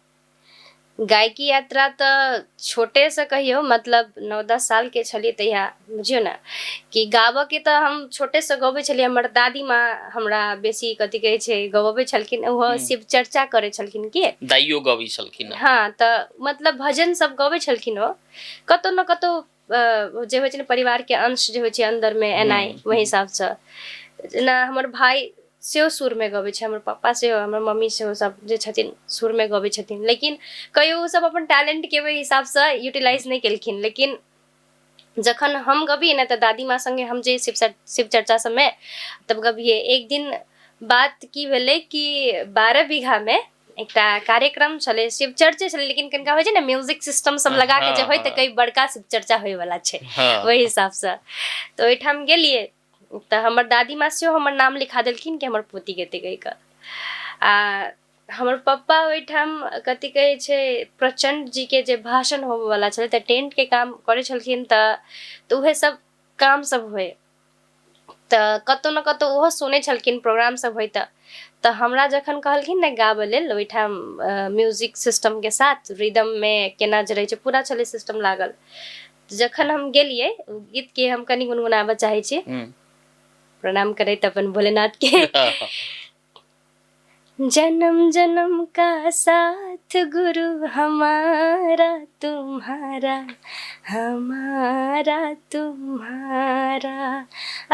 गायकी यात्रा तऽ छोटेसँ कहियौ, मतलब 9-10 सालके छलियै तहिया। बुझियौ ने कि गाबऽके तऽ हम छोटेसँ गबै छलियै। हमर दादी माँ हमरा बेसी कथी कहै छै गबबै छलखिन। ओहो शिव चर्चा करै छलखिन कि दाइयो गबै छलखिन? हँ, तऽ मतलब भजन सब गबै छलखिन ओ। कतहु ने कतहु जे होइ छै ने, परिवारके अंश जे होइ छै अन्दरमे एनाइ, ओहि हिसाबसँ जेना हमर भाय सेहो सुरमे गबै छै, हमर पप्पा सेहो, हमर मम्मी सेहो, सब जे छथिन सुरमे गबै छथिन। लेकिन कहियो ओ सब अपन टैलेंटके ओहि हिसाबसँ यूटिलाइज नहि केलखिन। लेकिन जखन हम गबियै ने, तऽ दादी माँ सङ्गे हम जे शिव शिव चर्चा सबमे तब गबियै। एक दिन बात की भेलै कि 12 बीघामे एकटा कार्यक्रम छलै, शिव चर्चे छलै, लेकिन कनिका होइ छै ने, म्यूजिक सिस्टम सब लगा के जे होइ, तऽ कई बड़का शिव चर्चा होइवला छै, ओहि हिसाबसँ तऽ ओहिठाम गेलियै, तऽ हमर दादी माँ सेहो हमर नाम लिखा देलखिन कि हमर पोती गेतै कहि कऽ। आ हमर पप्पा ओहिठाम कथी कहै छै, प्रचण्ड जीके जे भाषण होबऽवला छलै तऽ टेंटके काम करै छलखिन, तऽ उएह सब काम सब होइ, तऽ कतहु ने कतहु ओहो सुनै छलखिन प्रोग्राम सब होइ। तऽ हमरा जखन कहलखिन ने गाबऽ लेल ओहिठाम म्यूजिक सिस्टमके साथ रिदममे केना जे रहै छै पूरा छलै सिस्टम लागल, जखन हम गेलियै ओ गीतके हम कनि गुनगुनाबऽ चाहै छी, प्रणाम करैत अपन भोलेनाथके। जन्म जन्म का साथ गुरु हमारा तुम्हारा, हमारा तुम्हारा,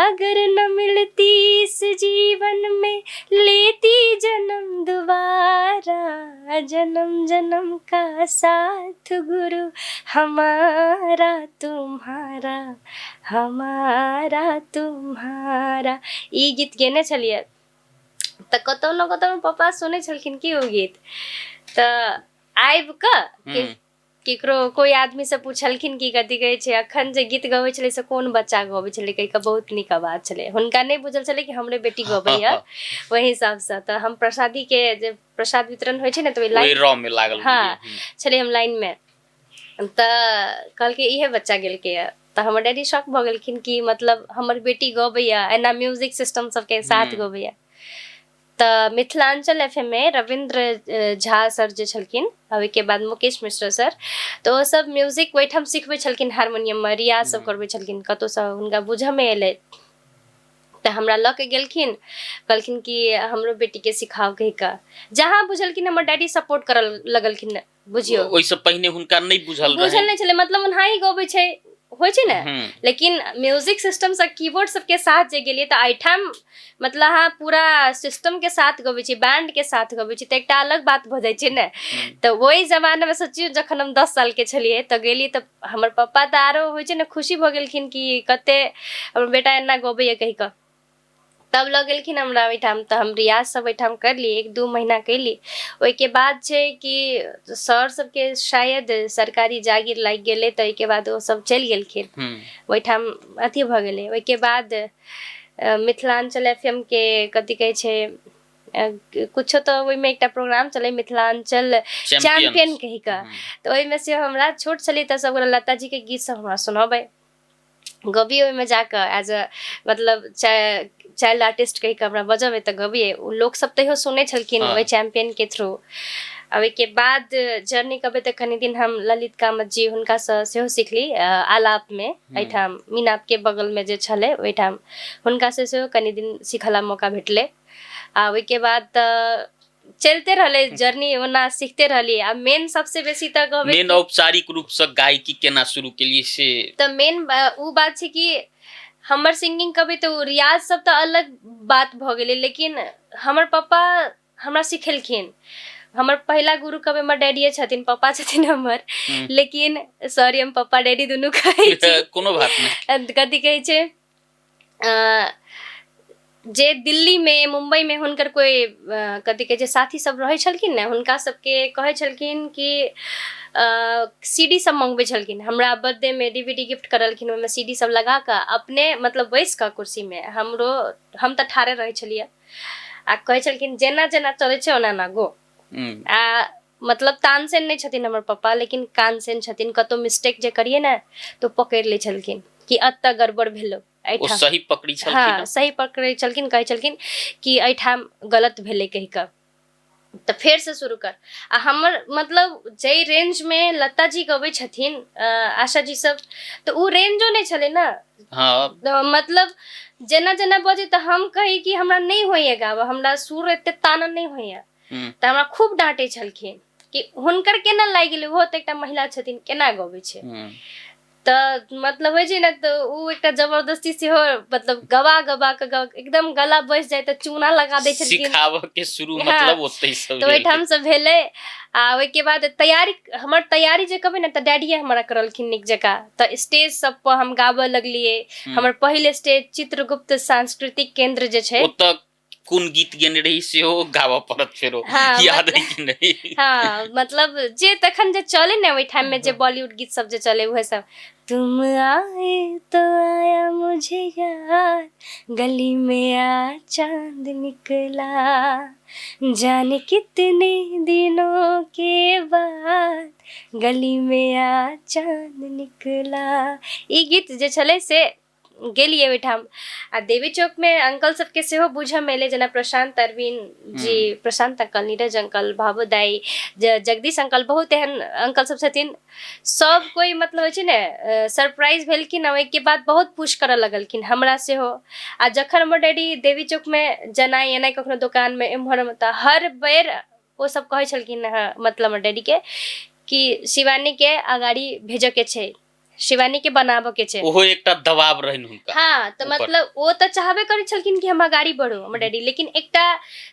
अगर न मिलती इस जीवन में लेती जन्म दोबारा, जन्म जन्म का साथ गुरु हमारा तुम्हारा, हमारा तुम्हारा। ई गीत गेने छलियै तऽ कतहु ने कतहु पप्पा सुनै छलखिन कि ओ गीत, तऽ आबि कऽ केकरो कोइ आदमीसँ पुछलखिन कि कथी कहै छै अखन जे गीत गबै छलै से कोन बच्चा गबै छलै कहि कऽ, बहुत नीक आवाज छलै। हुनका नहि बुझल छलै कि हमरे बेटी गबैया ओहि हिसाबसँ। तऽ हम प्रसादीके जे प्रसाद वितरण होइ छै ने तऽ ओहि लाइन मे लागल, हाँ छलै हम लाइनमे, तऽ कहलकै इहे बच्चा गेलकैया। तऽ हमर डैडी शॉक भऽ गेलखिन कि मतलब हमर बेटी गबैया एना म्यूजिक सिस्टम सबके साथ गबैया। तऽ मिथिलाञ्चल एफ एम मे रविन्द्र झा सर जे छलखिन, ओहिके बाद मुकेश मिश्र सर, तऽ ओ सब म्यूजिक ओहिठाम सिखबै छलखिन, हारमोनियममे रियाज सब करबै छलखिन। कतहुसँ हुनका बुझऽमे एलै तऽ हमरा लऽ के गेलखिन, कहलखिन कि हमरो बेटीके सिखाउ कहि कऽ। जहाँ बुझलखिन हमर डैडी सपोर्ट करऽ लगलखिन, बुझियौ ओहिसँ पहिने हुनका नहि बुझल बुझल नहि छलै, मतलब ओनाही गबै छै होइ छै ने, लेकिन म्यूजिक सिस्टम से कीबोर्ड सबके साथ जे गेलियै तऽ एहिठाम मतलब अहाँ पूरा सिस्टम के साथ गबै छी, बैंड के साथ गबै छी, तऽ एकटा अलग बात भऽ जाइ छै ने। तऽ ओहि जमानामे सोचियौ जखन हम 10 साल के छलियै तऽ गेलियै, तऽ हमर पप्पा तऽ आरो होइ छै ने खुशी भऽ गेलखिन कि कते हमर बेटा एना गबैया कहि कऽ। तब लऽ गेलखिन हमरा ओहिठाम, तऽ हम रियाज सब ओहिठाम करली, 1-2 महीना कैली। ओहिके बाद छै कि सर सबके शायद सरकारी जागीर लागि गेलै, तऽ ओहिके बाद ओ सब चलि गेलखिन, ओहिठाम अथी भऽ गेलै। ओहिके बाद मिथिलाञ्चल एफ एम के कथी कहै छै कुछो, तऽ ओहिमे एकटा प्रोग्राम चलै मिथिलाञ्चल चैम्पियन कहि कऽ, तऽ ओहिमे से हमरा छोट छलै तऽ सब लता जीके गीत सब हमरा सुनबै गबियै, ओहिमे जाकऽ एज अ मतलब चाइल्ड आर्टिस्ट कहि कऽ हमरा बजबै तऽ गबियै। ओ लोकसब तैयो सुनै छलखिन ओहि चैम्पियनके थ्रू। आ ओहिके बाद जर्नी कहबै तऽ कनि दिन हम ललित कामत जी हुनकासँ सेहो सिखली आलापमे, एहिठाम मीनापके बगलमे जे छलै ओहिठाम हुनकासँ सेहो कनि दिन सिखला मौका भेटलै। आ ओहिके बाद तऽ चलते रहलै जर्नी, ओना सीखते रहली। आ मेन सबसे बेसी तऽ कहबै मेन औपचारिक रूपसँ गायकी केना शुरू केलियै से तऽ मेन ओ बात छै कि हमर सिंगिंग कहबै तऽ ओ रियाज सब तऽ अलग बात भऽ गेलै, लेकिन हमर पप्पा हमरा सिखेलखिन। हमर पहिला गुरु कहबै हमर डैडीए छथिन, पप्पा छथिन हमर, लेकिन सॉरी हम पप्पा डैडी दुनू कहै छी, कोनो बात नहि। कथी कहै छै जे दिल्ली में मुंबई में हुनकर कोई कथी कहै छै साथी सब रहै छलखिन ने, हुनका सबके कहै छलखिन कि सीडी सब मंगबै छलखिन। हमरा बर्थडे में डीवीडी गिफ्ट करलखिन, ओहिमे सीडी सब लगा कऽ अपने मतलब बैस कऽ कुर्सी में, हमरो हम तऽ ठाढ़े रहै छलियै, आ कहै छलखिन जेना जेना चलै छै ओना ओना गो। आ मतलब तानसेन नहि छथिन हमर पप्पा, लेकिन कानसेन छथिन, कतौ मिस्टेक जे करियै ने तऽ पकड़ि लै छलखिन कि एतऽ गड़बड़ भेलौ, ओ सही पकड़ी छलखिन। हाँ सही पकड़ै छलखिन, कहै छलखिन कि एहिठाम गलत भेलै कहि कऽ, तऽ फेर से शुरू कर। आ हमर मतलब जाहि रेंजमे लता जी गबै छथिन, आशा जी सब, तऽ ओ रेंजो नहि छलै ने। हाँ। मतलब जेना जेना बजै तऽ हम कही कि हमरा नहि होइए गाबऽ, हमरा सुर एते तानऽ नहि होइए, तऽ हमरा खूब डाँटै छलखिन कि हुनकर केना लागि गेलै, ओहो तऽ एकटा महिला छथिन, केना गबै छै। तऽ मतलब होइ छै ने, तऽ ओ एकटा जबरदस्ती सेहो मतलब गवा गवा कऽ एकदम गला बसि जाय तऽ चूना लगा दै छलखिन। सिखाबऽ के शुरू मतलब ओतै सब तऽ ओहिठाम से भेलै। आ ओहिके बाद तैयारी, हमर तैयारी जे कहबै ने तऽ डैडीए हमरा करलखिन नीक जकाँ। तऽ स्टेज सब पर हम गाबऽ लगलियै। हमर पहिल स्टेज चित्रगुप्त सांस्कृतिक केंद्र जे छै, ओतऽ कोन गीत गेने रही सेहो गाबऽ पड़त फेरो, याद है कि नहीं? हाँ मतलब जे तखन जे चले ने ओहि टाइम में जे बॉलीवुड गीत सब जे चले उहे सब, तुम आए तो आया मुझे याद गली में आ चांद निकला, जाने कितने दिनों के बाद गली में आ चांद निकला। ई गीत जे छलै से गेलियै ओहिठाम आ देवी चौकमे अंकल सबके सेहो बुझऽमे एलै, जेना प्रशांत अरविंद जी, प्रशांत अंकल, नीरज अंकल, भाबो दाई, जगदीश अंकल, बहुत एहन अंकल सब छथिन। सब कोइ मतलब होइ छै ने सरप्राइज भेलखिन आ ओहिके बाद बहुत पुश करऽ लगलखिन हमरा सेहो। आ जखन हमर डैडी देवी चौकमे जेनाइ एनाइ कखनो दोकानमे एम्हर तऽ हर बेर ओ सब कहै छलखिन हँ, मतलब हमर डैडीके कि शिवानीके अगाड़ी भेजऽके छै, शिवानी के बनाबऽ के छै। ओहो एकटा दबाव रहनि हुनका। हाँ, तऽ ऊपर। मतलब ओ तऽ चाहबे करै छलखिन कि हम अगाड़ी बढ़ू हमर डैडी, लेकिन एकटा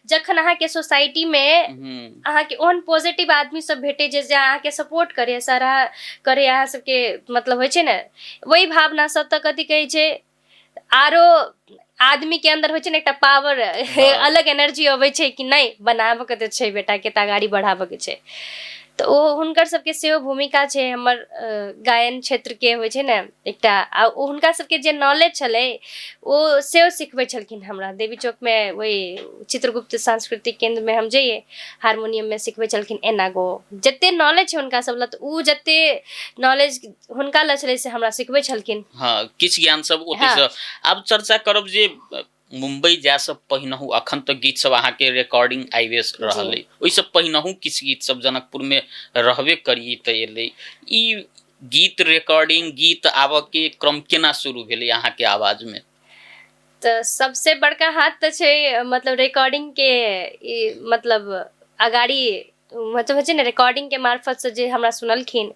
जखन अहाँके सोसाइटी मे अहाँके ओहन पॉजिटिव आदमी सब भेटे जे अहाँके सपोर्ट करे, सराह करे, अहाँ सबके मतलब होइ छै ने वही भावना सब, तऽ कथी कहै छै आरो आदमी के अंदर होइ छै ने एकटा पावर, अलग एनर्जी अबै छै कि नहि बनाबऽ के तऽ छै बेटा के, तऽ अगाड़ी बढ़ाबऽ के छै। तऽ ओ हुनकर सबके सेहो भूमिका छै हमर गायन क्षेत्रके होइ छै ने एकटा। आ ओ हुनका सबके जे नॉलेज छलै ओ सेहो सिखबै छलखिन हमरा। देवी चौकमे ओहि चित्रगुप्त सांस्कृतिक केन्द्रमे हम जइए, हारमोनियममे सिखबै छलखिन एना गो, जते नॉलेज छै हुनका सब लग, तऽ उ जते नॉलेज हुनका लग छलै से हमरा सिखबै छलखिन। हाँ, किछु ज्ञान सब ओतहिसँ। आब चर्चा करब जे मुंबई जाय से पहिनहु, अखन तक गीत सब अहाँके रिकॉर्डिंग आबि रहल अइ, ओहिसँ पहिनहु किछु गीत सब जनकपुरमे रहबे करी तऽ एलै। ई गीत रिकॉर्डिंग, गीत आबऽ के क्रम केना शुरू भेलै अहाँके आवाजमे? तऽ सबसे बड़का हाथ तऽ छै मतलब रिकॉर्डिंग के, ई मतलब अगाड़ी मतलब होइ छै ने रिकॉर्डिंग के मार्फत से जे हमरा सुनलखिन,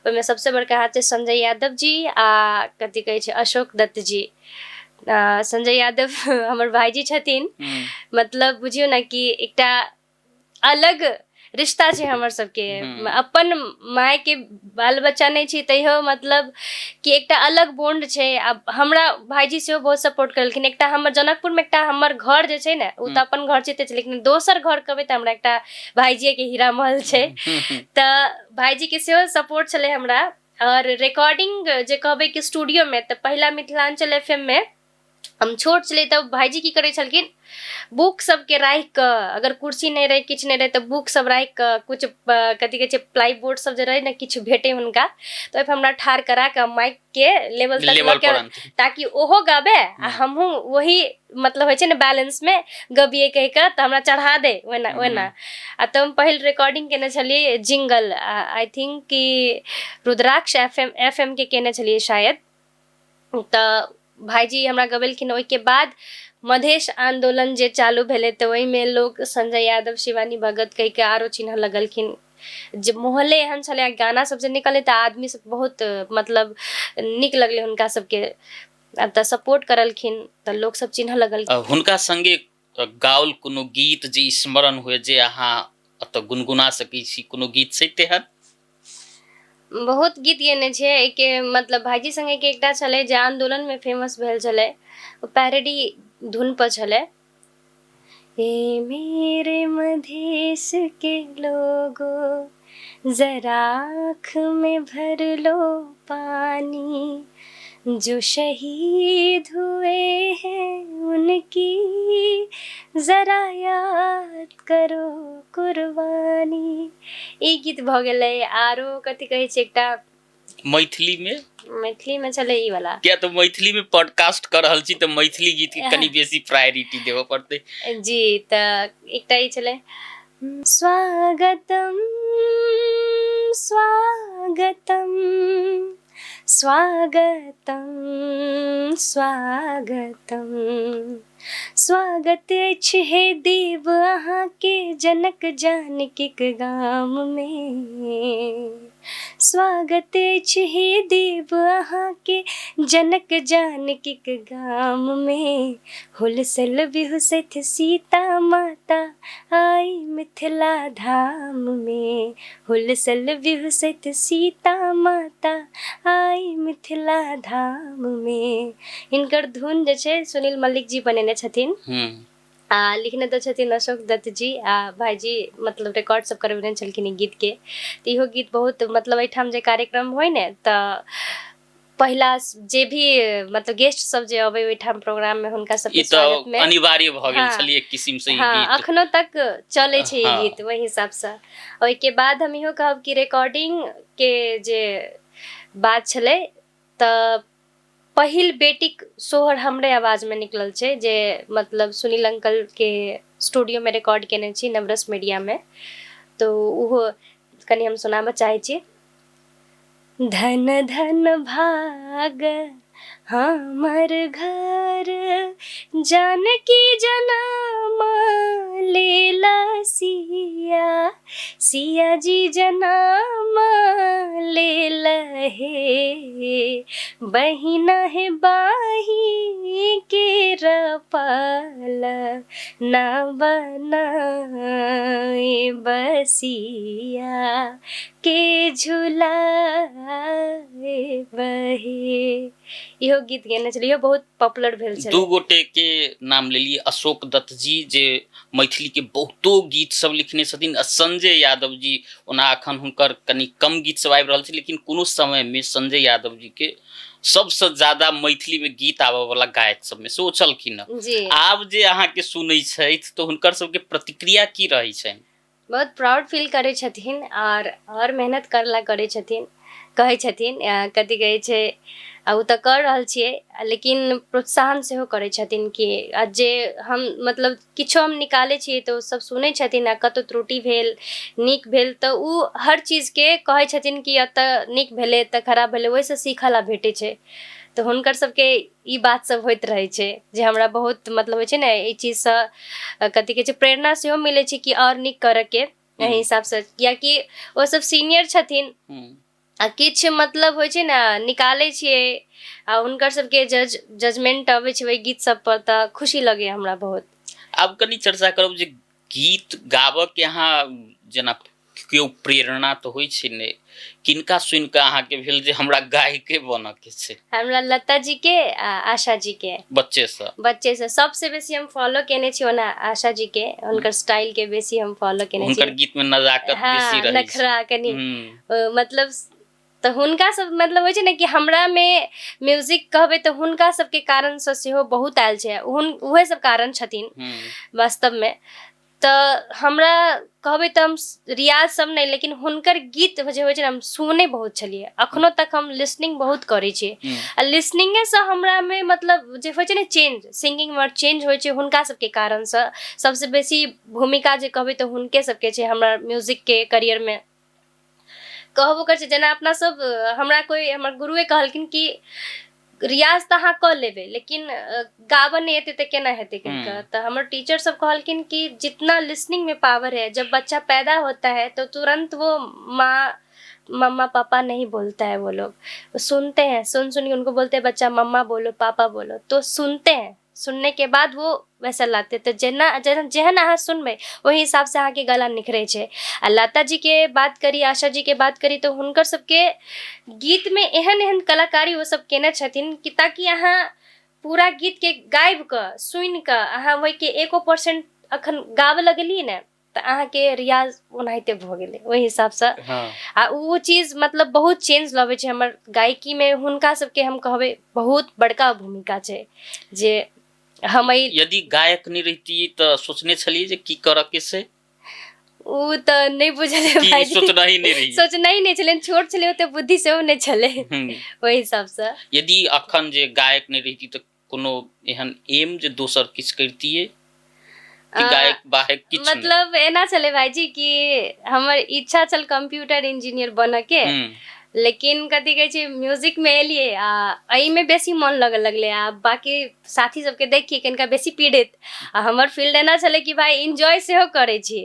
ओहिमे सबसे बड़का हाथ छै संजय यादव जी आ कथी कहै छै अशोक दत्त जी। संजय यादव हमर भाईजी छथिन, मतलब बुझियौ ने कि एकटा अलग रिश्ता छै हमर सबके। अपन माय के बाल बच्चा नहि छी तैयो मतलब कि एकटा अलग बॉन्ड छै। आब हमरा भाईजी सेहो बहुत सपोर्ट करलखिन। एकटा हमर जनकपुरमे एकटा हमर घर जे छै ने, ओ तऽ अपन घर छै, लेकिन दोसर घर कहबै तऽ हमरा एकटा भाईजीएके हीरा महल छै। तऽ भाईजीके सेहो सपोर्ट छलै हमरा। और रिकॉर्डिंग जे कहबै कि स्टूडियोमे, तऽ पहिला मिथिलाञ्चल एफ एम मे हम छोट छलियै तऽ भाईजी की करै छलखिन, बुक सबके राखि कऽ, अगर कुर्सी नहि रहै किछु नहि रहै तऽ बुक सब राखि कऽ, कुछ कथी कहै छै प्लाई बोर्ड सब जे रहै ने, किछु भेटै हुनका तऽ ओहिपर हमरा ठाढ़ करा कऽ माइक के लेवल तक लेवल लऽ के पर आनथिन। ताकि ओहो गाबे आ हमहूँ वही मतलब होइ छै ने बैलेंस मे गबियै कहि कऽ, तऽ हमरा चढ़ा दे ओना ओना। आ तऽ हम पहिल रिकॉर्डिंग केने छलियै जिंगल, I think कि रुद्राक्ष एफ एम के केने छलियै शायद। तऽ भाईजी हमरा गबेलखिन। ओहिके बाद मधेश आंदोलन जे चालू भेलै तऽ ओहिमे लोक संजय यादव शिवानी भगत कहि के आरो चिन्ह लगलखिन। जे माहौले एहन छलै, गाना सब जे निकललै तऽ आदमी सब बहुत मतलब नीक लगलै हुनका सबके, आ तऽ सपोर्ट करलखिन तऽ लोक सब चिन्ह लगल। हुनका संगे गाओल कोनो गीत जे स्मरण हुए, जे अहाँ एतऽ गुनगुना सकै छी, कोनो गीत छै तेहन? बहुत गीत गेने छियै। एहिके मतलब भाईजी संगे के एकटा छलै जे आंदोलन में फेमस भेल छलै, ओ पैरोडी धुन पर छलै। ए मेरे मधेश के लोगो जरा आँख में भर लो पानी, जो शहीद हुए हैं उनकी जरा याद करो कुर्बानी। ई गीत भऽ गेलै। आरो कथी कहै छै एकटा मैथिली में? मैथिली में छलै ई वाला। किया तऽ मैथिली में पॉडकास्ट कर रहल छी तऽ मैथिली गीत के कनि बेसी प्रायोरिटी देबऽ पड़तै। जी, तऽ एकटा ई छलै, स्वागतम स्वागतम स्वागतम स्वागतम, स्वागत अछि हे देव अहाँके जनक जानकीक गाम में, स्वागत अछि हे देव अहाँके जनक जानकीक गाम में, हुलसल बिहुसैत सीता माता आई मिथिला धाम में, हुलसल बिहुसैत सीता माता आई मिथिला धाम में। हिनकर धुन जे छै सुनील मल्लिक जी बनेने छथिन आ लिखने तऽ छथिन अशोक दत्त जी, आ भाईजी मतलब रिकॉर्ड सब करबेने छलखिन ई गीत के। तऽ इहो गीत बहुत मतलब एहिठाम जे कार्यक्रम होइ ने तऽ पहिला जे भी मतलब गेस्ट सब जे अबै ओहिठाम प्रोग्राम में हुनका ई सबके तऽ स्वागत में अनिवार्य भऽ गेल हाँ। छलै एक किसिम से ई हाँ गीत। अखनो तक चलै छै ई गीत ओहि हिसाबसँ। ओहिके बाद हम इहो कहब कि रिकॉर्डिंग के जे बात छलै तऽ पहिल बेटीक सोहर हमरे आवाजमे निकलल छै, जे मतलब सुनील अंकल के स्टूडियोमे रिकॉर्ड केने छी नवरस मीडियामे, तऽ ओहो कनि हम सुनाबऽ चाहै छी। धन धन भाग हमर घर जानकी जनम लेला सिया, सिया जी जनम लेला हे, बहिना हे बाही के रपाल ना बनाए बसिया के झुलाए बहे। इहो गीत गेने छलियै, इहो बहुत पॉपुलर भेल छलै। दू गोटे के नाम लेलियै, अशोक दत्त जी जे मैथिली के बहुतो गीत सब लिखने छथिन, आ संजय यादव जी, ओना अखन हुनकर कनि कम गीत सब आबि रहल छै, लेकिन कोनो समय में संजय यादव जी के सबसँ ज्यादा मैथिली में गीत आबऽ वाला गायक सबमे से ओ छलखिन हँ। जी। आब जे अहाँके सुनै छथि तऽ हुनकर सबके प्रतिक्रिया की रहै छनि? बहुत प्राउड फील करै छथिन और मेहनत करला करै छथिन, कहै छथिन कथी कहै छै, आ ओ तऽ कर रहल छियै, लेकिन प्रोत्साहन सेहो करै छथिन कि आ जे हम मतलब किछो हम निकालै छियै तऽ ओ सब सुनै छथिन, आ कतहु त्रुटि भेल नीक भेल तऽ ओ हर चीजके कहै छथिन कि एतऽ नीक भेलै एतऽ खराब भेलै, ओहिसँ सीखऽ ला भेटै छै। तऽ हुनकर सबके ई बात सब होइत रहै छै जे हमरा बहुत मतलब होइ छै ने एहि चीजसँ कथी कहै छै प्रेरणा सेहो मिलै छै कि आओर नीक करऽके एहि हिसाबसँ, कियाकि ओ सब सीनियर छथिन आ किछु मतलब होइ छै ने निकालै छियै आ हुनकर सबके जजमेंट अबै छै ओहि गीत सब पर तऽ खुशी लगैए हमरा बहुत। आब कनि चर्चा करब जे गीत गाबऽके अहाँ जेना केओ प्रेरणा तऽ होइ छै ने, किनका सुनि कऽ अहाँके भेल जे हमरा गायके बनऽके छै? हमरा लता जी के आ आशा जी के। बच्चेसँ? बच्चेसँ सबसँ बेसी हम फॉलो केने छी ओना आशा जी के, हुनकर स्टाइल के बेसी हम फॉलो केने छी। हुनकर गीत में नजाकत बेसी रहै छै। नखरा कनि मतलब तऽ हुनका सब मतलब होइ छै ने कि हमरामे म्यूजिक कहबै तऽ हुनका सबके कारणसँ सेहो बहुत आयल छै, उहे सब कारण छथिन वास्तवमे। तऽ हमरा कहबै तऽ हम रियाज सब नहि, लेकिन हुनकर गीत जे होइ छै ने हम सुनै बहुत छलियै, अखनो तक हम लिसनिंग बहुत करै छियै आ लिसनिंगेसँ हमरामे मतलब जे होइ छै ने चेंज, सिंगिंगमे चेंज होइ छै हुनका सबके कारणसँ। सबसँ बेसी भूमिका जे कहबै तऽ हुनके सबके छै हमरा म्यूजिकके करियरमे। कहबो करै छै जेना अपना सब, हमरा कोइ हमर गुरुए कहलखिन कि रियाज तऽ अहाँ कऽ लेबै लेकिन गाबऽ नहि एतै तऽ केना हेतै कहि कऽ। तऽ हमर टीचर सब कहलखिन कि जितना लिसनिंग में पावर है, जब बच्चा पैदा होता है तो तुरंत वो माँ मम्मा पापा नहीं बोलता है, वो लोग सुनते हैं, सुन सुन के उनको बोलते हैं बच्चा मम्मा बोलो पापा बोलो, तो सुनते हैं, सुनने के बाद वो वैसा लाते। तऽ जेना जेहन अहाँ सुनबै ओहि हिसाबसँ अहाँके गला निखरै छै। आ लता जी के बात करी, आशा जी के बात करी तऽ हुनकर सबके गीतमे एहन एहन कलाकारी ओ सब केने छथिन कि ताकि अहाँ पूरा गीतके गाबि कऽ सुनि कऽ अहाँ ओहिके 1% अखन गाबऽ लगलियै ने तऽ अहाँके रियाज ओनाहिते भऽ गेलै ओहि हिसाबसँ। आ ओ चीज मतलब बहुत चेंज लबै छै हमर गायकीमे, हुनका सबके हम कहबै बहुत बड़का भूमिका छै जे हम यदि गायक नहि रहितियै तऽ सोचने छलियै जे की करऽ के छै? ओ तऽ नहि बुझल की भाईजी। सोचने ही नहि रहियै? सोचने ही नहि छलै, छोट छलै ओते बुद्धि सेहो नहि छलै ओहि हिसाबसँ। यदि अखन जे गायक नहि रहिती तऽ कोनो एहन एम जे दोसर किछु करितियै कि गायक बाहक किछु नहि? मतलब एना छलै भाईजी कि हमर इच्छा छल कंप्यूटर इंजीनियर बनऽ के, लेकिन कथी कहै छै म्यूजिकमे एलियै आ एहिमे बेसी मन लगऽ लगलै आ बाकी साथी सबके देखियै कनिका बेसी पीड़ित, आ हमर फील्ड एना छलै कि भाइ इन्जॉय सेहो करै छी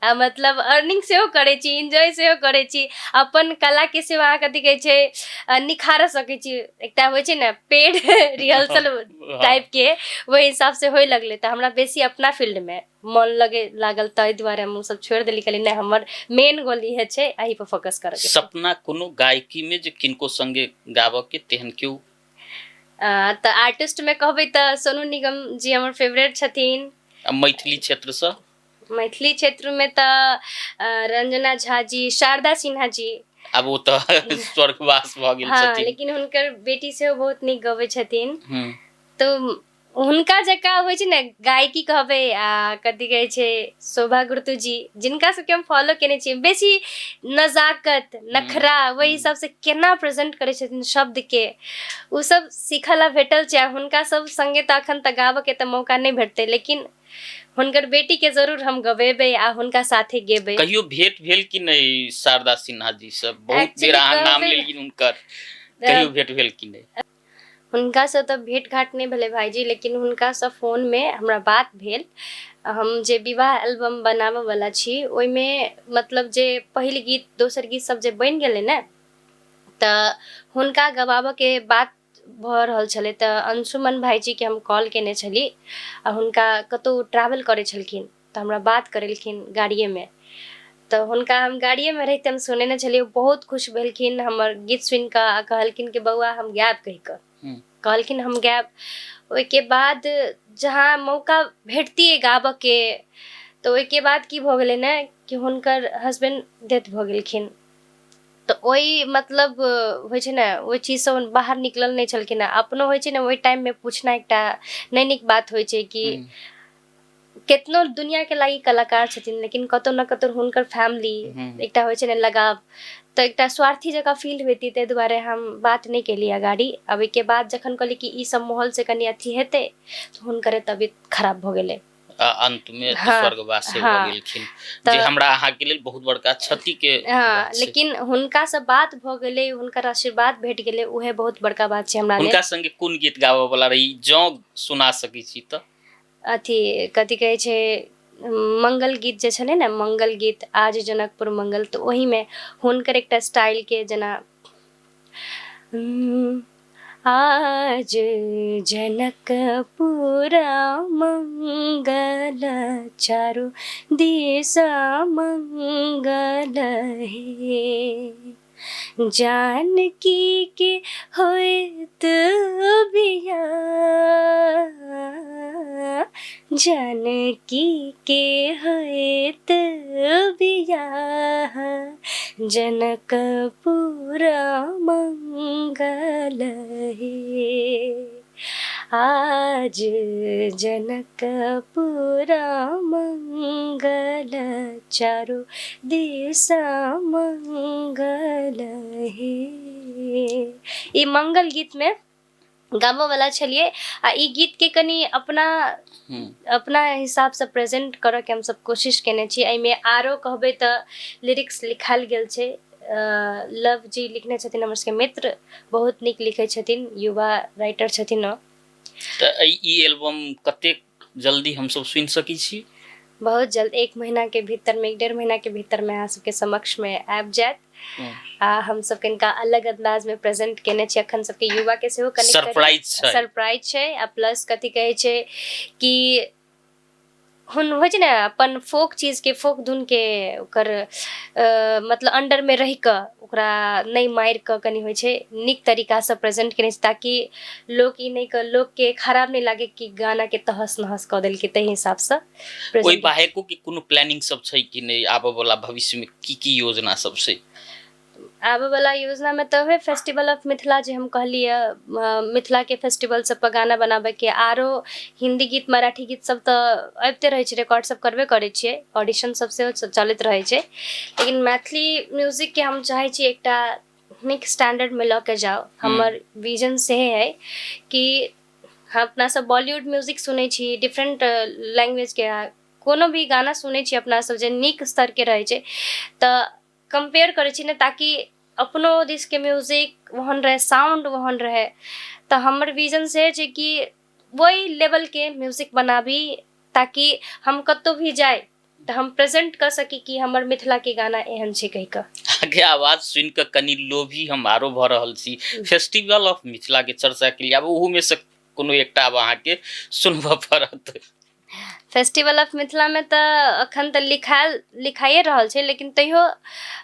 आ मतलब अर्निंग सेहो करै छी, इन्जॉय सेहो करै छी, अपन कलाके सेहो अहाँ कथी कहै छै निखारऽ सकै छी। एकटा होइ छै ने पेड रिहर्सल टाइपके, ओहि हिसाबसँ होइ लगलै तऽ हमरा बेसी अपना फील्डमे मन लगे लागल, ताहि दुआरे हम सब छोड़ि देली, कहली नहि हमर मेन गोल इहे छै, एहि पर फोकस करऽ के। सपना कोनो गायकी में जे किनको संगे गाबऽ के तेहन केओ? तऽ आर्टिस्ट में कहबै तऽ सोनू निगम जी हमर फेवरेट छथिन। आ मैथिली क्षेत्रसँ? मैथिली क्षेत्रमे तऽ रंजना झा जी, शारदा सिन्हा जी, आब ओ तऽ स्वर्गवास भऽ गेल हँ, छथिन। लेकिन हुनकर बेटी सेहो बहुत नीक गबै छथिन। हम्म। तऽ हुनका जकाँ होइ छै ने गायकी कहबै। आ कथी कहै छै, शोभा गुरतू जी, जिनका सबके हम फॉलो केने छियै, बेसी नजाकत, नखरा, ओहि हिसाबसँ केना प्रेजेंट करै छथिन शब्दके, ओ सब सीखऽ ला भेटल छै। आ हुनका सब संगे तऽ अखन तक गाबऽके तऽ मौका नहि भेटतै, लेकिन हुनकर बेटीके जरूर हम गबेबै आ हुनका साथे गेबै। कहियो भेंट भेल कि नहि शारदा सिन्हा जी से? बहुत Actually बेर अहाँ नाम कहबै लेलिन हुनकर, कहियो भेंट भेल कि नहि? हुनकासँ तऽ भेँट घाट नहि भेलै भाइजी, लेकिन हुनकासँ फोनमे हमरा बात भेल। हम जे विवाह एल्बम बनाबऽवला छी, ओहिमे मतलब जे पहिल गीत, दोसर गीत सब जे बनि गेलै ने, तऽ हुनका गबाबऽके बात भऽ रहल छलै। तऽ अंशुमन भाइजीके हम कॉल केने छली आ हुनका कतहु ट्रैवल करै छलखिन, तऽ हमरा बात करेलखिन गाड़िएमे। तऽ हुनका हम गाड़िएमे रहिते हम सुनेने छलियै। ओ बहुत खुश भेलखिन हमर गीत सुनि कऽ आ कहलखिन कि बौआ, हम गायब कहि कऽ। कहलखिन हम गायब। ओहिके बाद जहाँ मौका भेटतियै गाबऽके, तऽ ओहिके बाद की भऽ गेलै ने कि हुनकर हसबैंड डेथ भऽ गेलखिन। तऽ ओहि मतलब होइ छै ने, ओहि चीजसँ बाहर निकलल नहि छलखिन। हँ, अपनो होइ छै ने, ओहि टाइममे पूछना एकटा नहि नीक बात होइ छै कि केतनो दुनियाके लागि कलाकार छथिन, लेकिन कतौ ने कतौ हुनकर फैमिली एकटा होइ छै ने लगाव, तऽ एकटा स्वार्थी जकाँ फील होइती। ताहि दुआरे हम बात नहि केली अगाड़ी। आब ओहिके बाद जखन कहली कि ई सब माहौलसँ कनि अथी हेतै, तऽ हुनकरे तबियत खराब भऽ गेलै। आ अंत मे स्वर्गवासी भऽ गेलखिन, जे हमरा अहाँके लेल बहुत बड़का क्षति के बात छै। लेकिन हुनकासँ बात भऽ गेलै, हुनकर आशीर्वाद भेट गेलै, उहे बहुत बड़का बात छै हमरा लेल। हुनका संगे कोन गीत गाबऽ वाला रही, जँ सुना सकै छी तऽ? अथी, कथी कहै छै, मंगल गीत जे छलै ने, मंगल गीत, आज जनकपुर मंगल, तऽ ओहिमे हुनकर एकटा स्टाइलके जेना आज जनकपुर मंगल, चारु दिशा मंगल हे, जानकी के होइत बियाह, जानकी के होइत बियाह, जनकपुर मंगल हे, आज जनकपुर मंगल, चारु दिशा मंगल हे। ई मंगल गीतमे गाबऽ वाला छलियै आ ई गीतके कनि अपना अपना हिसाबसँ प्रेजेंट करऽके हमसब कोशिश केने छी। एहिमे आरो कहबै तऽ लिरिक्स लिखायल गेल छै, लव जी लिखने छथिन, हमर सबके मित्र, बहुत नीक लिखै छथिन, युवा राइटर छथिन ओ। तऽ ई एल्बम कतेक जल्दी हमसब सुनि सकै छी? बहुत जल्द, एक महीना के भीतरमे, 1-1.5 महीना के भीतरमे अहाँ सबके समक्षमे आबि जायत। आ हमसब कनिका अलग अंदाजमे प्रेजेंट केने छी अखन सबके युवा के सेहो कनेक्ट। सरप्राइज छै। सरप्राइज छै। आ प्लस कथी कहै छै कि हुन होइ छै ने, अपन फोक चीजके, फोक धुनके ओकर मतलब अंडरमे रहि कऽ, ओकरा नहि मारि कऽ, कनि होइ छै नीक तरीकासँ प्रेजेंट केने छै, ताकि लोक ई नहि कह, लोकके खराब नहि लागे कि गानाके तहस नहस कऽ देलकै, ताहि हिसाबसँ ओहि प्रेजेंट। बाहेको के कोनो प्लानिंग सब छै कि नहि? आबऽ वाला भविष्य मे की की योजना सब छै? आबऽ वाला योजनामे तऽ उएह फेस्टिवल ऑफ मिथिला जे हम कहलियै, मिथिलाके फेस्टिवल सब पर गाना बनाबैके। आरो हिंदी गीत, मराठी गीत सब तऽ अबिते रहै छै, रिकॉर्ड सब करबे करै छियै, ऑडिशन सब सेहो चलैत रहै छै। लेकिन मैथिली म्यूजिकके हम चाहै छी एकटा नीक स्टैंडर्डमे लऽ के जाउ। हमर विजन सेहे है कि हम अपना सब बॉलीवुड म्यूजिक सुनै छी, डिफरेंट लैंग्वेजके कोनो भी गाना सुनै छी अपना सब जे नीक स्तरके रहै छै, तऽ कम्पेयर करै छी ने, ताकि अपनो दिसके म्यूजिक ओहन रहै, साउंड ओहन रहै। तऽ हमर विजन से छै कि ओहि लेवलके म्यूजिक बनाबी, ताकि हम कतहु भी जाय तऽ हम प्रेजेंट कऽ सकी कि हमर मिथिलाके गाना एहन छै कहि कऽ। अहाँके आवाज सुनि कऽ कनि लोभी हम आरो भऽ रहल छी। फेस्टिवल ऑफ मिथिला के चर्चा के लिए आब ओहूमे से कोनो एकटा आब अहाँके सुनबऽ पड़त। फेस्टिवल ऑफ मिथिलामे तऽ अखन तऽ लिखायल लिखाइए रहल छै, लेकिन तैयो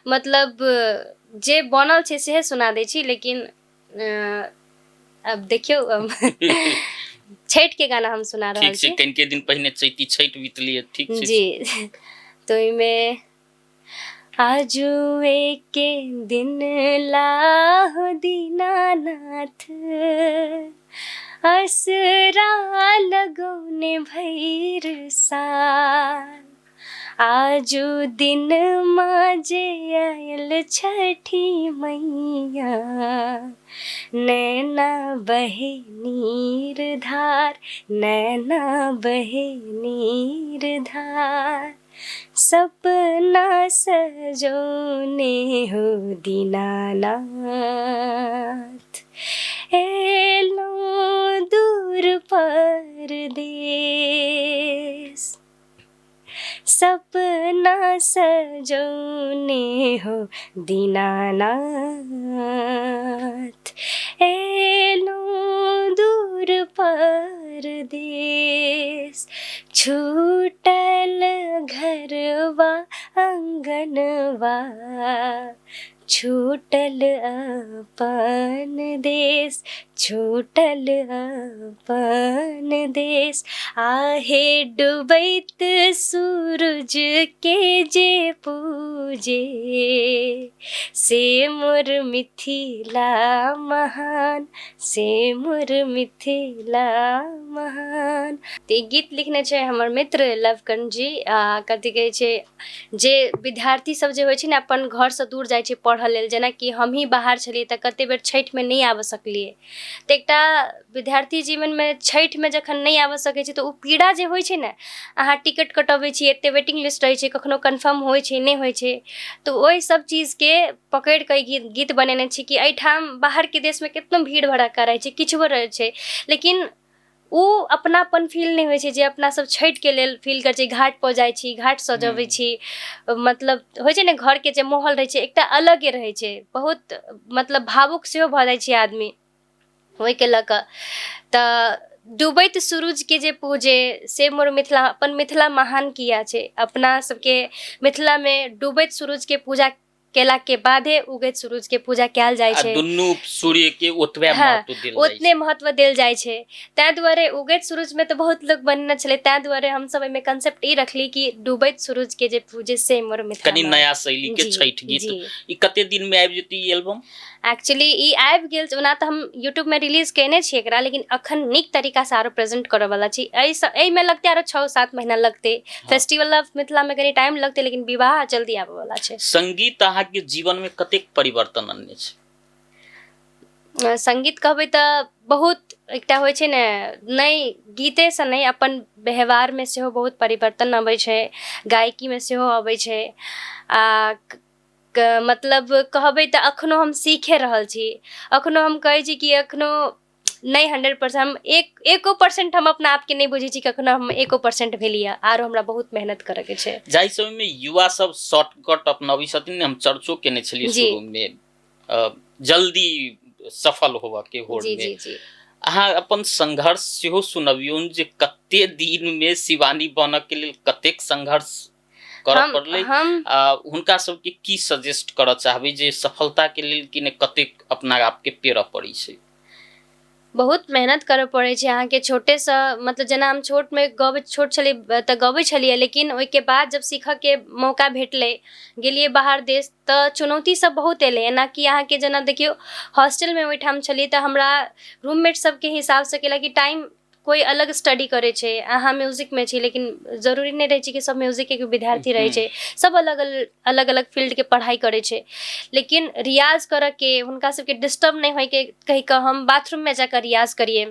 मतलब जे बनल छै सेहे सुना दै छी। लेकिन आब देखियौ, छठिके गाना हम सुना रहल ठीक छै। छी। कनिके दिन पहिने चैती छठि बीतलियै, ठीक छै। जी, तऽ ओहिमे आजुए के दिन लाहो दीनानाथ, असरा लगौने भैर साल। आजु दिन जे आयल छठी मैया, नैना बहे नीर धार, नैना बहे नीर धार। सपना सजौने हो दीनानाथ, एलौं दूर परदेश। सपना सजौने हो दीनानाथ, एलौं दूर परदेश। छूटल घरवा अंगनवा, छूटल अपन देश, छूटल अपन देश। आहे डूबैत सूरज के जे पूजे, से मोर मिथिला महान, से मोर मिथिला महान। तऽ ई गीत लिखने छै हमर मित्र लवकरण जी। आ कथी कहै छै, जे विद्यार्थी सब जे होइ छै ने, अपन घरसँ दूर जाइ छै पढ़ऽ लेल, जेनाकि हमही बाहर छलियै तऽ कते बेर छठिमे नहि आबऽ सकलियै। तऽ एकटा विद्यार्थी जीवनमे छठिमे जखन नहि आबऽ सकै छै तऽ ओ पीड़ा जे होइ छै ने, अहाँ टिकट कटबै छी, एते वेटिंग लिस्ट रहै छै, कखनो कन्फर्म होइ छै, नहि होइ छै। तऽ ओहि सब चीजके पकड़ि कऽ ई गीत बनेने छी कि एहिठाम बाहरके देशमे केतनो भीड़ भड़क्का रहै छै, किछुओ रहै छै, लेकिन ओ अपनापन फील नहि होइ छै जे अपना सब छठिके लेल फील करै छी। घाट पर जाइ छी, घाट सजबै छी, मतलब होइ छै ने, घरके जे माहौल रहै छै एकटा अलगे रहै छै, बहुत मतलब भावुक सेहो भऽ जाइ छै आदमी ओहिके लऽ कऽ। तऽ डूबैत सूरजके जे पूजे से मोर मिथिला, अपन मिथिला महान किया छै। अपना सबके मिथिलामे डूबैत सूरजके पूजा केलाके बादे उगैत सूरजके पूजा कयल जाइ आ छै। दुनू सूर्य के ओतबे महत्व देल जाइ ओतने छै। महत्व देल जाइ छै। ताहि दुआरे उगैत सूरजमे तऽ बहुत लोक बनेने छलै, ताहि दुआरे हमसब एहिमे कंसेप्ट ई रखली कि डूबैत सूरज के जे पूजे से मोर मिथिला कनि महान। नया शैली के छठि गीत। ई कते दिन में आबि जेतै ई एल्बम? एक्चुअली ई आबि गेल, ओना तऽ हम यूट्यूबमे रिलीज कयने छी एकरा, लेकिन अखन नीक तरीकासँ आरो प्रेजेंट करऽवला छी। एहिसँ एहिमे लगतै आरो 6-7 महीना लगतै। फेस्टिवल ऑफ मिथिलामे कनि टाइम लगतै, लेकिन विवाह जल्दी आबऽवला छै। संगीत अहाँके जीवन में कतेक परिवर्तन अनने छै? संगीत कहबै तऽ बहुत एकटा होइ छै ने, नहि गीतेसँ नहि, अपन व्यवहारमे सेहो बहुत परिवर्तन अबै छै, गायकीमे सेहो अबै छै। आ मतलब कहबै तऽ अखनो हम सीखे रहल छी। अखनो हम कहै छी कि अखनो नहि 100% हम 1% हम अपना आपके नहि बुझै छी कि अखनो हम 1% भेलियै, आरो हमरा बहुत मेहनत करऽके छै। जाहि समयमे युवा सब शॉर्टकट अपनाबै छथिन, हम चर्चो केने छलियै शुरूमे, जल्दी सफल होबऽ के होड़ में। जी जी अहाँ अपन संघर्ष सेहो सुनबियौन जे कते दिन में शिवानी बनऽ के लेल कतेक संघर्ष करऽ पड़लै, आ हुनका सबके की सजेस्ट करऽ चाहबै जे सफलता के लेल कि ने कतेक अपना आपके पेरऽ पड़ै छै? बहुत मेहनत करऽ पड़ै छै अहाँके छोटेसँ। मतलब जेना हम छोटमे गबै, छोट छलियै तऽ गबै छलियै, लेकिन ओहिके बाद जब सीखऽके मौका भेटलै, गेलियै बाहर देश, तऽ चुनौती सब बहुत एलै। एना कि अहाँके जेना देखियौ, हॉस्टलमे ओहिठाम छलियै तऽ हमरा रूममेट सबके हिसाबसँ केलक कि टाइम कोइ अलग स्टडी करै छै, अहाँ म्यूजिकमे छी, लेकिन जरूरी नहि रहै छै कि सब म्यूजिकके विद्यार्थी रहै छै, सब अलग अलग अलग फील्डके पढ़ाइ करै छै। लेकिन रियाज करऽके हुनका सबके डिस्टर्ब नहि होइके कहि कऽ हम बाथरूममे जाकऽ रियाज करियै,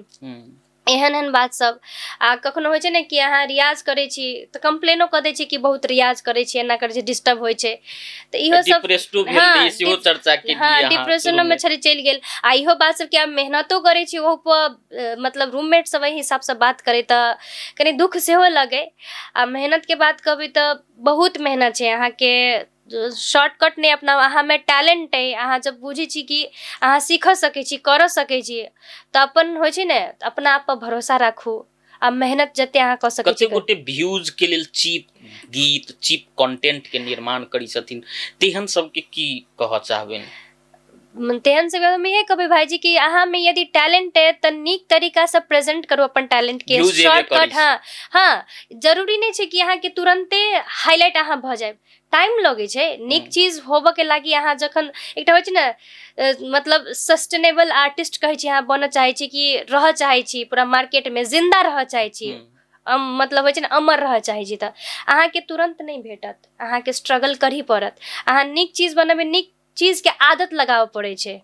एहन एहन बात सब। आ कखनो होइ छै ने कि अहाँ रियाज करै छी तऽ कम्प्लेनो कऽ दै छै कि बहुत रियाज करै छी, एना करै छी, डिस्टर्ब होइ छै, तऽ इहो सब डिप्रेस्डो भेल रही सेहो चर्चा केलियै अहाँ डिप्रेशनोमे शुरूमे। छलै चलि गेल। आ इहो बात सब कि आब मेहनतो करै छी, ओहू पर मतलब रूममेट सब एहि हिसाबसँ बात करै तऽ कनि दुःख सेहो लगै। आ मेहनतके बात कहबै तऽ बहुत मेहनत छै अहाँके, शॉर्टकट नहि अपना। अहाँमे टैलेंट अइ, अहाँ जब बुझै छी कि अहाँ सीखऽ सकै छी, करऽ सकै छी, तऽ अपन होइ छै ने, अपना आप पर भरोसा राखू आ मेहनत जते अहाँ कऽ सकै छी। कते गोटे व्यूज के लेल चीप गीत, चीप कंटेंट के निर्माण करै छथिन, तेहन सबके की कहऽ चाहबनि? तेहन से हम इहे कहबै भाईजी कि अहाँमे यदि टैलेंट अइ तऽ नीक तरीकासँ प्रेजेंट करू अपन टैलेंटके। व्यूज एबे शॉर्टकट करै छै। हँ हँ, जरूरी नहि छै कि अहाँके तुरन्ते हाईलाइट अहाँ भऽ जायब, टाइम लगै छै नीक चीज होबऽके लागि। अहाँ जखन एकटा होइ छै ने, मतलब सस्टेनेबल आर्टिस्ट कहै छी, अहाँ बनऽ चाहै छी कि रहऽ चाहै छी, पूरा मार्केटमे जिन्दा रहऽ चाहै छी, मतलब होइ छै ने, अमर रहऽ चाहै छी, तऽ अहाँके तुरन्त नहि भेटत, अहाँके स्ट्रगल करही पड़त। अहाँ नीक चीज बनबै, नीक चीजके आदत लगाबऽ पड़ै छै।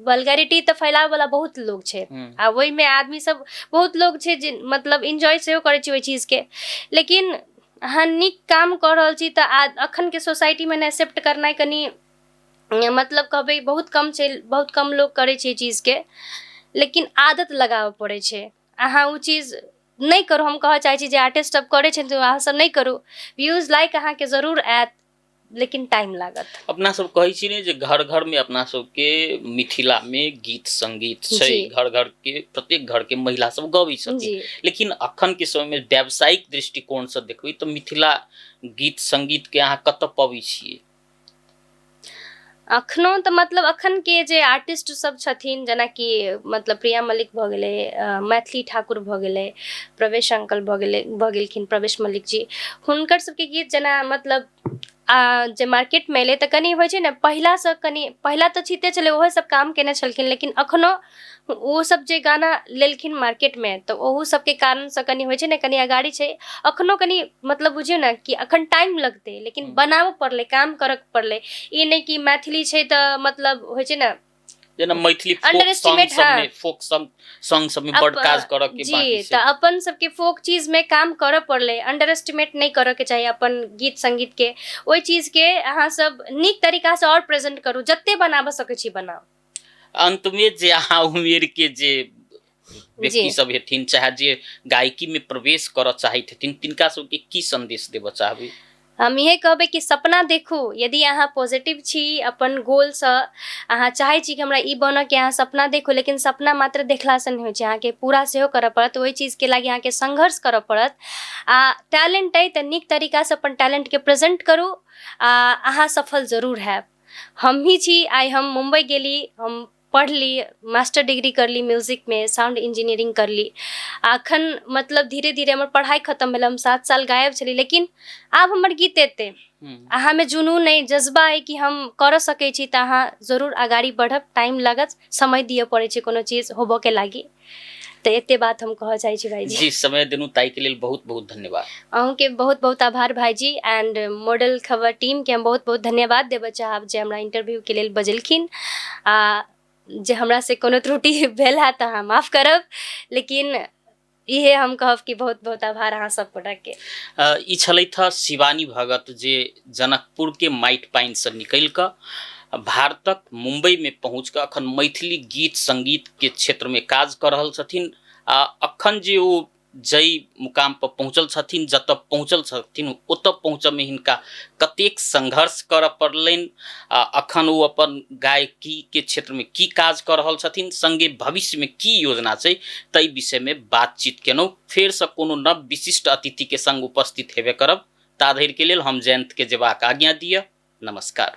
वल्गैरिटी तऽ फैलाबऽ वाला बहुत लोग छै आ ओहिमे आदमी सब बहुत लोग छै जे मतलब इन्जॉय सेहो करै छै ओहि चीजके, लेकिन अहाँ नीक काम कऽ रहल छी तऽ अखनके सोसाइटीमे ने एक्सेप्ट करनाइ कनि मतलब कहबै बहुत कम छै, बहुत कम लोग करै छै ई चीजके। लेकिन आदत लगाबऽ पड़ै छै। अहाँ ओ चीज नहि करू, हम कहऽ चाहै छी जे आर्टिस्ट सब करै छै, अहाँ सब नहि करू। व्यूज, लाइक अहाँके जरूर आयत, लेकिन टाइम लागत। अपना सब कहै छी ने जे घर घर में अपना सबके मिथिला में गीत संगीत छै, घर घर के प्रत्येक घर के महिला सब गबै छथिन, लेकिन अखन के समय में व्यावसायिक दृष्टिकोण से देखबै तऽ मिथिला गीत संगीत के अहाँ कतऽ पबै छियै? अखनो तऽ मतलब अखन के जे आर्टिस्ट सब छथिन, जेनाकि मतलब प्रिया मल्लिक भऽ गेलै, मैथिली ठाकुर भऽ गेलै, प्रवेश अंकल भऽ गेलै, भऽ गेलखिन प्रवेश मल्लिक जी, हुनकर सबके गीत जेना मतलब जे मार्केटमे एलै तऽ कनि होइ छै ने, पहिलासँ कनि, पहिला तऽ ठीके छलै, ओहो सब काम केने छलखिन, लेकिन अखनो ओ सब जे गाना लेलखिन मार्केटमे तऽ ओहू सबके कारणसँ कनि होइ छै ने, कनि अगाड़ी छै अखनो कनि। मतलब बुझियौ ने कि अखन टाइम लगतै, लेकिन बनाबऽ पड़लै, काम करऽ पड़लै। ई नहि कि मैथिली छै तऽ मतलब होइ छै ने जेना मैथिली फोक अंडर सॉन्ग एस्टिमेट। सब में, फोक सॉन्ग सॉन्ग सब में बड काज करऽ के बाकी छै। तऽ अपन सबके फोक चीजमे काम करऽ पड़लै। अंडर एस्टिमेट नहि करऽ के चाही अपन गीत संगीतके। ओहि चीजके अहाँ सब नीक तरीकासँ आओर प्रेजेंट करू, जते बनाबऽ सकै छी बनाउ। अंत में जे अहाँ उमेर के जे व्यक्ति सब हेथिन, चाहे जे गायकी में प्रवेश करऽ चाहैत हेथिन, तिनका सबके की संदेश देबऽ चाहबै? हम इहे कहबै कि सपना देखू। यदि अहाँ पॉजिटिव छी अपन गोलसँ, अहाँ चाहै छी कि हमरा ई बनऽके, अहाँ सपना देखू। लेकिन सपना मात्र देखलासँ नहि होइ छै, अहाँके पूरा सेहो करऽ पड़त। ओहि चीजके लागि अहाँके संघर्ष करऽ पड़त। आ टैलेंट अइ तऽ नीक तरीकासँ अपन टैलेंटके प्रेजेंट करू आ अहाँ सफल जरूर हैब। हमही छी, आइ हम मुम्बई गेली, हम पढ़ली, मास्टर डिग्री करली म्यूजिकमे, साउंड इंजीनियरिंग करली। आ अखन मतलब धीरे धीरे हमर पढ़ाइ खतम भेल, हम 7 साल गायब छली, लेकिन आब हमर गीत एतै। अहाँमे जुनून अइ, जज्बा अइ कि हम करऽ सकै छी, तऽ अहाँ जरूर अगाडि बढ़ब। टाइम लागत, समय दिअ पड़ै छै कोनो चीज होबऽके लागि। तऽ एते बात हम कहऽ चाहै छी भाईजी। जी, समय देलहुँ ताहिके लेल बहुत बहुत धन्यवाद। अहूँके बहुत बहुत आभार भाईजी, एंड मॉडल खबर टीमके हम बहुत बहुत धन्यवाद देबऽ चाहब जे हमरा इंटरव्यूके लेल बजेलखिन। आ जे हमरा से कोनो त्रुटि भेल हैत तऽ अहाँ माफ करब, लेकिन इहे हम कहब कि बहुत बहुत आभार अहाँ सब गोटाके। ई छलथि हँ शिवानी भगत, जे जनकपुरके माटि पानिसँ निकलि कऽ भारतक मुम्बईमे पहुँच कऽ अखन मैथिली गीत सङ्गीतके क्षेत्रमे काज कऽ रहल छथिन। आ अखन जे ओ जाहि मुकाम पर पहुँचल छथिन, जतऽ पहुँचल छथिन, ओतऽ पहुँचऽमे हिनका कतेक संघर्ष करऽ पड़लनि, आ अखन ओ अपन गायकीके क्षेत्रमे की काज कऽ रहल छथिन, सङ्गे भविष्यमे की योजना छै, ताहि विषयमे बातचीत केलहुँ। फेरसँ कोनो नव विशिष्ट अतिथिके सङ्ग उपस्थित हेबे करब। ता धरिके लेल हम जयन्तके जेबाक आज्ञा दिअ। नमस्कार।